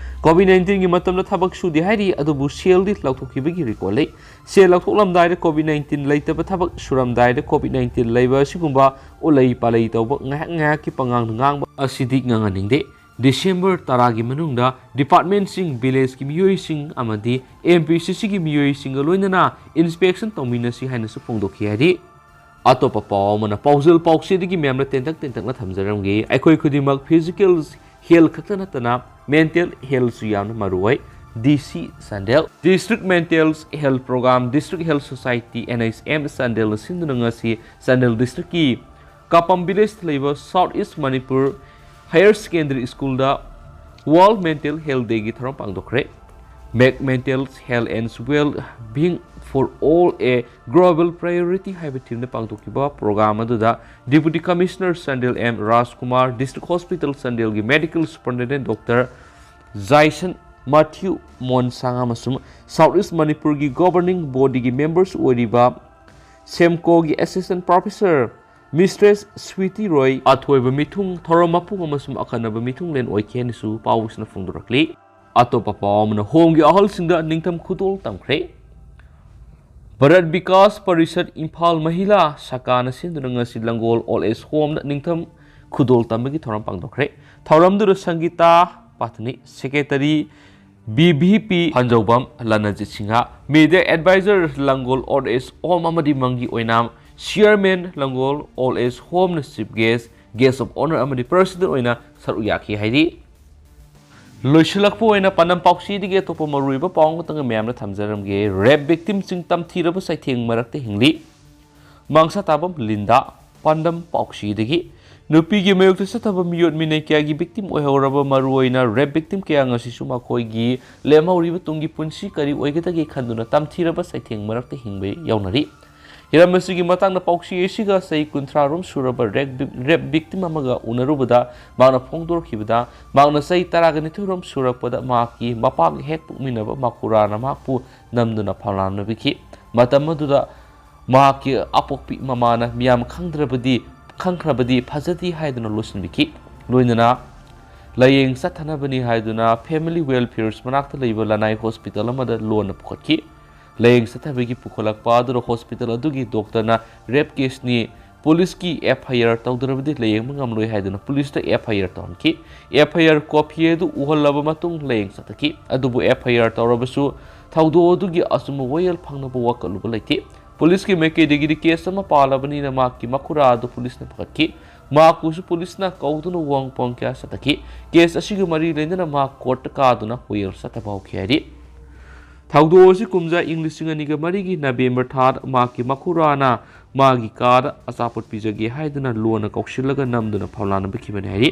COVID nineteen ꯒꯤ ꯃꯇꯝꯗ ꯊꯕꯛ ꯁꯨꯗꯦ ꯍꯥꯏꯔꯤ, ꯑꯗꯨꯕꯨ ꯁꯦꯜꯗꯤ ꯂꯧꯊꯣꯛꯈꯤꯕꯒꯤ record ꯂꯩ꯫ ꯁꯦꯜ ꯂꯧꯊꯣꯛꯂꯝꯗꯥꯏꯗ COVID nineteen ꯂꯩꯇꯕ, ꯊꯕꯛ ꯁꯨꯔꯝꯗꯥꯏꯗ COVID nineteen ꯂꯩꯕ ꯑꯁꯤꯒꯨꯝꯕ ꯎꯂꯩ ꯄꯥꯂꯩ ꯇꯧꯕ, ꯉꯥꯏꯍꯥꯛ ꯉꯥꯏꯍꯥꯛꯀꯤ ꯄꯉꯥꯡꯗ ꯉꯥꯡꯕ ꯑꯁꯤꯗꯤ ꯉꯥꯡꯍꯟꯅꯤꯡꯗꯦ꯫ December ꯇꯔꯥꯒꯤ ꯃꯅꯨꯡꯗ department ꯁꯤꯡ, village ꯀꯤ ꯃꯤꯑꯣꯏꯁꯤꯡ ꯑꯃꯗꯤ M P C C ꯒꯤ ꯃꯤꯑꯣꯏꯁꯤꯡꯒ ꯂꯣꯏꯅꯅ inspection ꯇꯧꯃꯤꯟꯅꯁꯤ ꯍꯥꯏꯅꯁꯨ ꯐꯣꯡꯗꯣꯛꯈꯤ ꯍꯥꯏꯔꯤ꯫ ꯑꯇꯣꯞꯄ ꯄꯥꯎ ꯑꯃꯅ, ꯄꯥꯎꯖꯦꯜ ꯄꯥꯎꯆꯦꯗꯒꯤ ꯃꯌꯥꯝꯅ ꯇꯦꯟꯇꯛ ꯇꯦꯟꯇꯛꯅ ꯊꯝꯖꯔꯝꯒꯦ꯫ ꯑꯩꯈꯣꯏ ꯈꯨꯗꯤꯡꯃꯛ physical health ꯈꯛꯇ ꯅꯠꯇꯅ mental health ꯁꯨ ꯌꯥꯝꯅ ꯃꯔꯨ ꯑꯣꯏ꯫ D C Chandel. District Mental Health Program, District Health Society, N H M ꯆꯥꯟꯗꯦꯜꯅ ꯁꯤꯟꯗꯨꯅ ꯉꯁꯤ ꯆꯥꯟꯗꯦꯜ district ꯀꯤ ꯀꯥꯄꯥꯝ village ꯇ ꯂꯩꯕ South East Manipur Higher Secondary School ꯗ World Mental Health Day ꯒꯤ ꯊꯧꯔꯝ ꯄꯥꯡꯊꯣꯛꯈ꯭ꯔꯦ꯫ Make mental health and well-being for all a global priority ꯍꯥꯏꯕ theme ꯗ ꯄꯥꯡꯊꯣꯛꯈꯤꯕ program ꯑꯗꯨꯗ Deputy Commissioner ꯆꯥꯟꯗꯦꯜ M ꯔꯥꯖꯀꯨꯃꯥꯔ, District Hospital ꯆꯥꯟꯗꯦꯜꯒꯤ Medical Superintendent Doctor ꯖꯥꯏꯁꯟ ꯃꯊ꯭ꯌꯨ ꯃꯣꯟꯁꯥꯡ ꯑꯃꯁꯨꯡ South East ꯃꯅꯤꯄꯨꯔꯒꯤ governing body ꯒꯤ members ꯑꯣꯏꯔꯤꯕ ꯁꯦꯝꯀꯣꯒꯤ assistant professor Mistress ꯁ꯭ꯋꯤꯇꯤ ꯔꯣꯏ ꯑꯊꯣꯏꯕ ꯃꯤꯊꯨꯡ, ꯊꯧꯔꯝ ꯃꯄꯨ ꯑꯃꯁꯨꯡ ꯑꯈꯟꯅꯕ ꯃꯤꯊꯨꯡꯂꯦꯟ ꯑꯣꯏꯈꯤ ꯍꯥꯏꯅꯁꯨ ꯄꯥꯎꯁꯤꯅ ꯐꯣꯡꯗꯣꯔꯛꯂꯤ꯫ ꯑꯇꯣꯞꯄ ꯄꯥꯎ ꯑꯃꯅ, ꯍꯣꯝꯒꯤ ꯑꯍꯜꯁꯤꯡꯗ ꯅꯤꯡꯊꯝ ꯈꯨꯗꯣꯜ ꯇꯝꯈ꯭ꯔꯦ꯫ ꯚꯥꯔꯠ ꯕꯤꯀꯥꯁ ꯄꯔꯤꯁꯠ ꯏꯝꯐꯥꯜ ꯃꯍꯤꯂꯥ ꯁꯥꯈꯥꯅ ꯁꯤꯟꯗꯨꯅ ꯉꯁꯤ ꯂꯪꯒꯣꯜ old age home ꯗ ꯅꯤꯡꯊꯝ ꯈꯨꯗꯣꯜ ꯇꯝꯕꯒꯤ ꯊꯧꯔꯝ ꯄꯥꯡꯊꯣꯛꯈ꯭ꯔꯦ꯫ ꯊꯧꯔꯝꯗꯨꯗ ꯁꯪꯒꯤꯇꯥ ꯄꯥꯊꯅꯤ, secretary B V P Phanjoubam, Ranjit Singh, media advisor Langol old age home ꯑꯃꯗꯤ ꯃꯪꯒꯤ ꯑꯣꯏꯅꯥꯝ, chairman ꯂꯪꯒꯣꯜ old age home ꯅ chief guest, guest of honour ꯑꯃꯗꯤ president ꯑꯣꯏꯅ ꯁꯔꯨꯛ ꯌꯥꯈꯤ ꯍꯥꯏꯔꯤ꯫ ꯂꯣꯏꯁꯤꯜꯂꯛꯄ ꯑꯣꯏꯅ ꯄꯥꯟꯗꯝ ꯄꯥꯎꯆꯦꯗꯒꯤ ꯑꯇꯣꯞꯄ ꯃꯔꯨꯑꯣꯏꯕ ꯄꯥꯎ ꯑꯃꯈꯛꯇꯪꯒ ꯃꯌꯥꯝꯅ ꯊꯝꯖꯔꯝꯒꯦ꯫ Rape victim ꯁꯤꯡ ꯇꯝꯊꯤꯔꯕ ꯆꯩꯊꯦꯡ ꯃꯔꯛꯇ ꯍꯤꯡꯂꯤ꯫ ꯃꯥꯡꯁꯥ ꯇꯥꯕꯝ ꯂꯤꯟꯗꯥ꯫ ꯄꯥꯟꯗꯝ ꯄꯥꯎꯆꯦꯗꯒꯤ꯫ ꯅꯨꯄꯤꯒꯤ ꯃꯥꯌꯣꯛꯇ ꯆꯠꯊꯕ ꯃꯤꯑꯣꯠ ꯃꯤꯅꯩ ꯀꯌꯥꯒꯤ victim ꯑꯣꯏꯍꯧꯔꯕ ꯃꯔꯨꯑꯣꯏꯅ rape victim ꯀꯌꯥ ꯉꯁꯤꯁꯨ ꯃꯈꯣꯏꯒꯤ ꯂꯦꯝꯍꯧꯔꯤꯕ ꯇꯨꯡꯒꯤ ꯄꯨꯟꯁꯤ ꯀꯔꯤ ꯑꯣꯏꯒꯗꯒꯦ ꯈꯟꯗꯨꯅ ꯇꯝꯊꯤꯔꯕ ꯆꯩꯊꯦꯡ ꯃꯔꯛꯇ ꯍꯤꯡꯕ ꯌꯥꯎꯅꯔꯤ꯫ ꯍꯤꯔꯝ ꯑꯁꯤꯒꯤ ꯃꯇꯥꯡꯗ ꯄꯥꯎꯆꯦ ꯑꯁꯤꯒ ꯆꯍꯤ ꯀꯨꯟꯊ꯭ꯔꯥ ꯔꯣꯝ ꯁꯨꯔꯕ rape vic-, rape victim ꯑꯃꯒ ꯎꯅꯔꯨꯕꯗ ꯃꯍꯥꯛꯅ ꯐꯣꯡꯗꯣꯔꯛꯈꯤꯕꯗ, ꯃꯍꯥꯛꯅ ꯆꯍꯤ ꯇꯔꯥꯒ ꯅꯤꯊꯣꯏ ꯔꯣꯝ ꯁꯨꯔꯛꯄꯗ ꯃꯍꯥꯛꯀꯤ ꯃꯄꯥꯒ ꯍꯦꯛ ꯄꯣꯛꯃꯤꯟꯅꯕ ꯃꯈꯨꯔꯥꯅ ꯃꯍꯥꯛꯄꯨ ꯅꯝꯗꯨꯅ ꯐꯝꯂꯥꯡꯅꯕꯤꯈꯤ꯫ ꯃꯇꯝ ꯑꯗꯨꯗ ꯃꯍꯥꯛꯀꯤ ꯑꯄꯣꯛꯄꯤ ꯃꯃꯥꯅ ꯃꯤꯌꯥꯝ ꯈꯪꯗ꯭ꯔꯕꯗꯤ, ꯈꯪꯈ꯭ꯔꯕꯗꯤ ꯐꯖꯗꯦ ꯍꯥꯏꯗꯨꯅ ꯂꯣꯠꯁꯤꯟꯕꯤꯈꯤ꯫ ꯂꯣꯏꯅꯅ ꯂꯥꯌꯦꯡ ꯆꯠꯊꯅꯕꯅꯤ ꯍꯥꯏꯗꯨꯅ Family Welfare ꯃꯅꯥꯛꯇ ꯂꯩꯕ ꯂꯅꯥꯏ hospital ꯑꯃꯗ ꯂꯣꯟꯅ ꯄꯨꯈꯠꯈꯤ꯫ ꯂꯥꯌꯦꯡ ꯆꯠꯊꯕꯒꯤ ꯄꯨꯈꯠꯂꯛꯄ ꯑꯗꯨꯗ hospital ꯑꯗꯨꯒꯤ doctorꯅ rape caseꯅꯤ, policeꯀꯤ F I R ꯇꯧꯗ꯭ꯔꯕꯗꯤ ꯂꯥꯌꯦꯡꯕ ꯉꯝꯂꯣꯏ ꯍꯥꯏꯗꯨꯅ policeꯇ F I R ꯇꯧꯍꯟꯈꯤ꯫ F I R copy ꯑꯗꯨ ꯎꯍꯜꯂꯕ ꯃꯇꯨꯡ ꯂꯥꯌꯦꯡ ꯆꯠꯊꯈꯤ꯫ ꯑꯗꯨꯕꯨ F I R ꯇꯧꯔꯕꯁꯨ ꯊꯧꯗꯣꯛ ꯑꯗꯨꯒꯤ ꯑꯆꯨꯝꯕ ꯋꯥꯌꯦꯜ ꯐꯪꯅꯕ ꯋꯥꯀꯠꯂꯨꯕ ꯂꯩꯇꯦ꯫ Policeꯀꯤ ꯃꯥꯏꯀꯩꯗꯒꯤꯗꯤ case ꯑꯃ ꯄꯥꯜꯂꯕꯅꯤꯅ ꯃꯍꯥꯛꯀꯤ ꯃꯈꯨꯔꯥ ꯑꯗꯨ policeꯅ ꯐꯒꯠꯈꯤ꯫ ꯃꯍꯥꯛꯄꯨꯁꯨ policeꯅ ꯀꯧꯗꯨꯅ ꯋꯥꯍꯪ ꯄꯥꯎꯍꯪ ꯀꯌꯥ ꯆꯠꯊꯈꯤ꯫ Case ꯑꯁꯤꯒ ꯃꯔꯤ ꯂꯩꯅꯅ ꯃꯍꯥꯛ courtꯇ ꯀꯥꯗꯨꯅ ꯋꯥꯌꯦꯜ ꯆꯠꯊꯕ ꯍꯧꯈꯤ ꯍꯥꯏꯔꯤ꯫ ꯊꯧꯗꯣꯛ ꯑꯁꯤ ꯀꯨꯝꯖꯥ ꯏꯪ ꯂꯤꯁꯤꯡ ꯑꯅꯤꯒ ꯃꯔꯤꯒꯤ November ꯊꯥꯗ ꯃꯍꯥꯛꯀꯤ ꯃꯈꯨꯔꯥꯅ ꯃꯥꯒꯤ ꯀꯥꯗ ꯑꯆꯥꯄꯣꯠ ꯄꯤꯖꯒꯦ ꯍꯥꯏꯗꯨꯅ ꯂꯣꯟꯅ ꯀꯧꯁꯤꯜꯂꯒ ꯅꯝꯗꯨꯅ ꯐꯝꯂꯥꯡꯅꯕꯤꯈꯤꯕꯅꯤ ꯍꯥꯏꯔꯤ꯫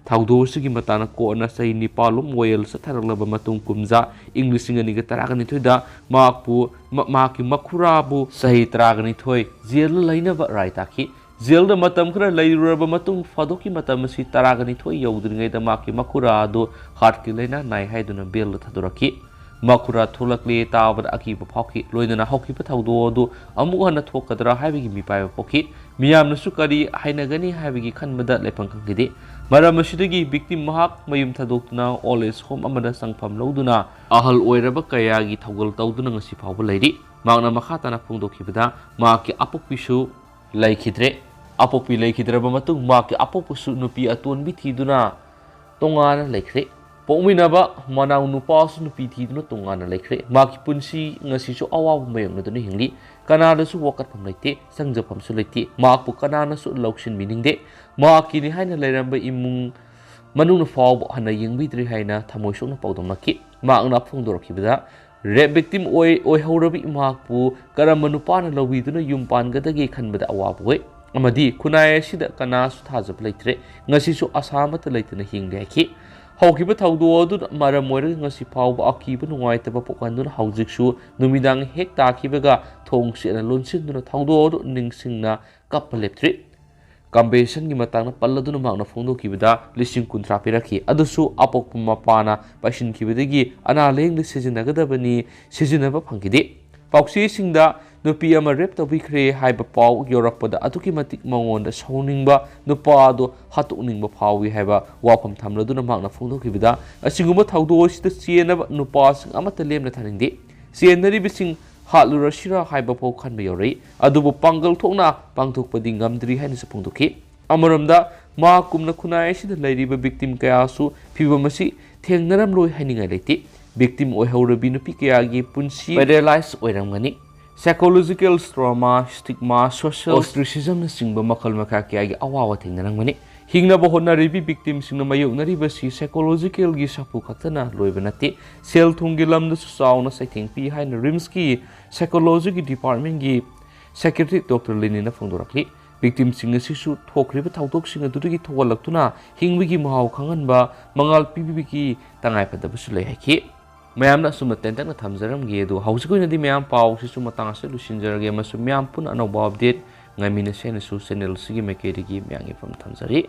ꯊꯧꯗꯣꯛ ꯑꯁꯤꯒꯤ ꯃꯇꯥꯡꯗ ꯀꯣꯟꯅ ꯆꯍꯤ ꯅꯤꯄꯥꯜ ꯂꯣꯝ ꯋꯥꯌꯦꯜ ꯆꯠꯊꯔꯛꯂꯕ ꯃꯇꯨꯡ ꯀꯨꯝꯖꯥ ꯏꯪ ꯂꯤꯁꯤꯡ ꯑꯅꯤꯒ ꯇꯔꯥꯒ ꯅꯤꯊꯣꯏꯗ ꯃꯍꯥꯛꯄꯨ, ꯃ-, ꯃꯍꯥꯛꯀꯤ ꯃꯈꯨꯔꯥꯕꯨ ꯆꯍꯤ ꯇꯔꯥꯒ ꯅꯤꯊꯣꯏ ꯖꯦꯜꯗ ꯂꯩꯅꯕ ꯔꯥꯏ ꯇꯥꯈꯤ꯫ ꯖꯦꯜꯗ ꯃꯇꯝ ꯈꯔ ꯂꯩꯔꯨꯔꯕ ꯃꯇꯨꯡ ꯐꯥꯗꯣꯛꯀꯤ ꯃꯇꯝ ꯑꯁꯤ ꯇꯔꯥꯒ ꯅꯤꯊꯣꯏ ꯌꯧꯗ꯭ꯔꯤꯉꯩꯗ ꯃꯍꯥꯛꯀꯤ ꯃꯈꯨꯔꯥ ꯑꯗꯨ heartꯀꯤ ꯂꯥꯏꯅꯥ ꯅꯥꯏ ꯍꯥꯏꯗꯨꯅ bailꯗ ꯊꯥꯗꯣꯔꯛꯈꯤ꯫ ꯃꯈꯨꯔꯥ ꯊꯣꯛꯂꯛꯂꯦ ꯇꯥꯕꯗ ꯑꯀꯤꯕ ꯐꯥꯎꯈꯤ꯫ ꯂꯣꯏꯅꯅ ꯍꯧꯈꯤꯕ ꯊꯧꯗꯣꯛ ꯑꯗꯨ ꯑꯃꯨꯛ ꯍꯟꯅ ꯊꯣꯛꯀꯗ꯭ꯔꯥ ꯍꯥꯏꯕꯒꯤ ꯃꯤꯄꯥꯏꯕ ꯄꯣꯛꯈꯤ꯫ ꯃꯤꯌꯥꯝꯅꯁꯨ ꯀꯔꯤ ꯍꯥꯏꯅꯒꯅꯤ ꯍꯥꯏꯕꯒꯤ ꯈꯟꯕꯗ ꯂꯩꯐꯝ ꯈꯪꯈꯤꯗꯦ꯫ ꯃꯔꯝ ꯑꯁꯤꯗꯒꯤ victim ꯃꯍꯥꯛ ꯃꯌꯨꯝ ꯊꯥꯗꯣꯛꯇꯨꯅ old age home ꯑꯃꯗ ꯆꯪꯐꯝ ꯂꯧꯗꯨꯅ ꯑꯍꯜ ꯑꯣꯏꯔꯕ ꯀꯌꯥꯒꯤ ꯊꯧꯒꯜ ꯇꯧꯗꯨꯅ ꯉꯁꯤ ꯐꯥꯎꯕ ꯂꯩꯔꯤ꯫ ꯃꯍꯥꯛꯅ ꯃꯈꯥ ꯇꯥꯅ ꯐꯣꯡꯗꯣꯛꯈꯤꯕꯗ ꯃꯍꯥꯛꯀꯤ ꯑꯄꯣꯛꯄꯤꯁꯨ ꯂꯩꯈꯤꯗ꯭ꯔꯦ꯫ ꯑꯄꯣꯛꯄꯤ ꯂꯩꯈꯤꯗ꯭ꯔꯕ ꯃꯇꯨꯡ ꯃꯍꯥꯛꯀꯤ ꯑꯄꯣꯛꯄꯁꯨ ꯅꯨꯄꯤ ꯑꯇꯣꯟꯕꯤ ꯊꯤꯗꯨꯅ ꯇꯣꯉꯥꯟꯅ ꯂꯩꯈ꯭ꯔꯦ꯫ ꯄꯣꯛꯃꯤꯟꯅꯕ ꯃꯅꯥꯎ ꯅꯨꯄꯥꯁꯨ ꯅꯨꯄꯤ ꯊꯤꯗꯨꯅ ꯇꯣꯉꯥꯟꯅ ꯂꯩꯈ꯭ꯔꯦ꯫ ꯃꯍꯥꯛꯀꯤ ꯄꯨꯟꯁꯤ ꯉꯁꯤꯁꯨ ꯑꯋꯥꯕ ꯃꯥꯌꯣꯛꯅꯗꯨꯅ ꯍꯤꯡꯂꯤ꯫ ꯀꯅꯥꯗꯁꯨ ꯋꯥꯀꯠꯐꯝ ꯂꯩꯇꯦ, ꯆꯪꯖꯐꯝꯁꯨ ꯂꯩꯇꯦ꯫ ꯃꯍꯥꯛꯄꯨ ꯀꯅꯥꯅꯁꯨ ꯂꯧꯁꯤꯟꯕꯤꯅꯤꯡꯗꯦ꯫ ꯃꯍꯥꯛꯀꯤꯅꯤ ꯍꯥꯏꯅ ꯂꯩꯔꯝꯕ ꯏꯃꯨꯡ ꯃꯅꯨꯡꯅ ꯐꯥꯎꯕ ꯍꯟꯅ ꯌꯦꯡꯕꯤꯗ꯭ꯔꯤ ꯍꯥꯏꯅ ꯊꯃꯣꯏ ꯁꯣꯛꯅ ꯄꯥꯎꯗꯝꯂꯛꯈꯤ꯫ ꯃꯍꯥꯛꯅ ꯐꯣꯡꯗꯣꯔꯛꯈꯤꯕꯗ, rape victim ꯑꯣꯏ, ꯑꯣꯏꯍꯧꯔꯕ ꯏꯃꯥꯄꯨ ꯀꯔꯝꯕ ꯅꯨꯄꯥꯅ ꯂꯧꯕꯤꯗꯨꯅ ꯌꯨꯝ ꯄꯥꯟꯒꯗꯒꯦ ꯈꯟꯕꯗ ꯑꯋꯥꯕ ꯑꯣꯏ꯫ ꯑꯃꯗꯤ ꯈꯨꯟꯅꯥꯏ ꯑꯁꯤꯗ ꯀꯅꯥꯁꯨ ꯊꯥꯖꯕ ꯂꯩꯇ꯭ꯔꯦ꯫ ꯉꯁꯤꯁꯨ ꯑꯁꯥ ꯑꯃꯠꯇ ꯂꯩꯇꯅ ꯍꯤꯡꯂꯤ ꯍꯥꯏꯈꯤ꯫ ꯍꯧꯈꯤꯕ ꯊꯧꯗꯣꯛ ꯑꯗꯨꯅ ꯃꯔꯝ ꯑꯣꯏꯔꯒ ꯉꯁꯤ ꯐꯥꯎꯕ ꯑꯀꯤꯕ ꯅꯨꯡꯉꯥꯏꯇꯕ ꯄꯣꯛꯍꯟꯗꯨꯅ ꯍꯧꯖꯤꯛꯁꯨ ꯅꯨꯃꯤꯗꯥꯡ ꯍꯦꯛ ꯇꯥꯈꯤꯕꯒ ꯊꯣꯡ ꯁꯦꯠꯅ ꯂꯣꯟꯁꯤꯟꯗꯨꯅ ꯊꯧꯗꯣꯛ ꯑꯗꯨ ꯅꯤꯡꯁꯤꯡꯅ ꯀꯞꯄ ꯂꯦꯞꯇ꯭ꯔꯤ꯫ ꯀꯝꯄꯦꯟꯁꯦꯁꯟꯒꯤ ꯃꯇꯥꯡꯗ ꯄꯜꯂꯗꯨꯅ ꯃꯍꯥꯛꯅ ꯐꯣꯡꯗꯣꯛꯈꯤꯕꯗ ꯂꯤꯁꯤꯡ ꯀꯨꯟꯊ꯭ꯔꯥ ꯄꯤꯔꯛꯈꯤ꯫ ꯑꯗꯨꯁꯨ ꯑꯄꯣꯛꯄ ꯃꯄꯥꯅ ꯄꯥꯏꯁꯤꯟꯈꯤꯕꯗꯒꯤ ꯑꯅꯥ ꯂꯥꯌꯦꯡꯗ ꯁꯤꯖꯤꯟꯅꯒꯗꯕꯅꯤ, ꯁꯤꯖꯤꯟꯅꯕ ꯐꯪꯈꯤꯗꯦ꯫ ꯄꯥꯎꯆꯦꯁꯤꯡꯗ ꯅꯨꯄꯤ ꯑꯃ ꯔꯦꯞ ꯇꯧꯕꯤꯈ꯭ꯔꯦ ꯍꯥꯏꯕ ꯄꯥꯎ ꯌꯧꯔꯛꯄꯗ ꯑꯗꯨꯛꯀꯤ ꯃꯇꯤꯛ ꯃꯉꯣꯟꯗ ꯁꯥꯎꯅꯤꯡꯕ, ꯅꯨꯄꯥ ꯑꯗꯨ ꯍꯥꯠꯇꯣꯛꯅꯤꯡꯕ ꯐꯥꯎꯏ ꯍꯥꯏꯕ ꯋꯥꯐꯝ ꯊꯝꯂꯗꯨꯅ ꯃꯍꯥꯛꯅ ꯐꯣꯡꯗꯣꯛꯈꯤꯕꯗ, ꯑꯁꯤꯒꯨꯝꯕ ꯊꯧꯗꯣꯛ ꯑꯁꯤꯗ ꯆꯦꯟꯅꯕ ꯅꯨꯄꯥꯁꯤꯡ ꯑꯃꯠꯇ ꯂꯦꯝꯅ ꯊꯥꯅꯤꯡꯗꯦ꯫ ꯆꯦꯟꯅꯔꯤꯕꯁꯤꯡ ꯍꯥꯠꯂꯨꯔꯁꯤꯔꯥ ꯍꯥꯏꯕ ꯐꯥꯎ ꯈꯟꯕ ꯌꯧꯔꯛꯏ꯫ ꯑꯗꯨꯕꯨ ꯄꯥꯡꯒꯜ ꯊꯣꯛꯅ ꯄꯥꯡꯊꯣꯛꯄꯗꯤ ꯉꯝꯗ꯭ꯔꯤ ꯍꯥꯏꯅꯁꯨ ꯐꯣꯡꯗꯣꯛꯈꯤ꯫ ꯑꯃꯔꯣꯝꯗ, ꯃꯥ ꯀꯨꯝꯅ ꯈꯨꯟꯅꯥꯏ ꯑꯁꯤꯗ ꯂꯩꯔꯤꯕ ꯚꯤꯛꯇꯤꯝ ꯀꯌꯥꯁꯨ ꯐꯤꯚꯝ ꯑꯁꯤ ꯊꯦꯡꯅꯔꯝꯂꯣꯏ ꯍꯥꯏꯅꯤꯡꯉꯥꯏ ꯂꯩꯇꯦ꯫ ꯚꯤꯛꯇꯤꯝ ꯑꯣꯏꯍꯧꯔꯕꯤ ꯅꯨꯄꯤ ꯀꯌꯥꯒꯤ ꯄꯨꯟꯁꯤ ꯄꯦꯔꯦꯂꯥꯏꯁ ꯑꯣꯏꯔꯝꯒꯅꯤ꯫ ꯁꯥꯏꯀꯣꯂꯣꯖꯤꯀꯦꯜ ꯇ꯭ꯔꯣꯃꯥ, ꯁ꯭ꯇꯤꯛꯃꯥ, ꯁꯣꯁꯤꯌꯦꯜ ꯑꯣꯁꯇ꯭ꯔꯤꯁꯤꯖꯝꯅꯆꯤꯡꯕ ꯃꯈꯜ ꯃꯈꯥ ꯀꯌꯥꯒꯤ ꯑꯋꯥꯕ ꯊꯦꯡꯅꯔꯝꯒꯅꯤ꯫ ꯍꯤꯡꯅꯕ ꯍꯣꯠꯅꯔꯤꯕꯤ ꯚꯤꯛꯇꯤꯝꯁꯤꯡꯅ ꯃꯥꯌꯣꯛꯅꯔꯤꯕꯁꯤ ꯁꯥꯏꯀꯣꯂꯣꯖꯤꯀꯦꯜꯒꯤ ꯁꯥꯐꯨ ꯈꯛꯇꯅ ꯂꯣꯏꯕ ꯅꯠꯇꯦ꯫ ꯁꯦꯜ ꯊꯨꯝꯒꯤ ꯂꯝꯗꯁꯨ ꯆꯥꯎꯅ ꯆꯩꯊꯦꯡ ꯄꯤ ꯍꯥꯏꯅ ꯔꯤꯝꯁꯀꯤ ꯁꯥꯏꯀꯣꯂꯣꯖꯤꯒꯤ ꯗꯤꯄꯥꯔꯠꯃꯦꯟꯒꯤ ꯁꯦꯀ꯭ꯔꯦꯇꯔꯤ ꯗꯣꯛꯇꯔ ꯂꯤꯅꯤꯅ ꯐꯣꯡꯗꯣꯔꯛꯂꯤ꯫ ꯚꯤꯛꯇꯤꯝꯁꯤꯡ ꯑꯁꯤꯁꯨ ꯊꯣꯛꯈ꯭ꯔꯤꯕ ꯊꯧꯗꯣꯛꯁꯤꯡ ꯑꯗꯨꯗꯒꯤ ꯊꯣꯛꯍꯜꯂꯛꯇꯨꯅ ꯍꯤꯡꯕꯒꯤ ꯃꯍꯥꯎ ꯈꯪꯍꯟꯕ ꯃꯉꯥꯜ ꯄꯤꯕꯤꯕꯒꯤ ꯇꯉꯥꯏꯐꯗꯕꯁꯨ ꯂꯩ ꯍꯥꯏꯈꯤ꯫ ꯃꯌꯥꯝꯅ ꯑꯁꯨꯝꯅ ꯇꯦꯟꯇꯛꯅ ꯊꯝꯖꯔꯝꯒꯦ꯫ ꯑꯗꯨ ꯍꯧꯖꯤꯛꯀꯤ ꯑꯣꯏꯅꯗꯤ ꯃꯌꯥꯝ ꯄꯥꯎꯁꯤꯁꯨ ꯃꯇꯥꯡ ꯑꯁꯤꯗ ꯂꯣꯏꯁꯤꯟꯖꯔꯒꯦ, ꯑꯃꯁꯨꯡ ꯃꯌꯥꯝ ꯄꯨꯟꯅ ꯑꯅꯧꯕ ꯑꯞꯗꯦꯠ ꯉꯥꯏꯃꯤꯟꯅꯁꯦ ꯍꯥꯏꯅꯁꯨ ꯆꯦꯅꯦꯜꯁꯤꯒꯤ ꯃꯥꯏꯀꯩꯗꯒꯤ ꯃꯌꯥꯝꯒꯤ ꯃꯐꯝ ꯊꯝꯖꯔꯤ꯫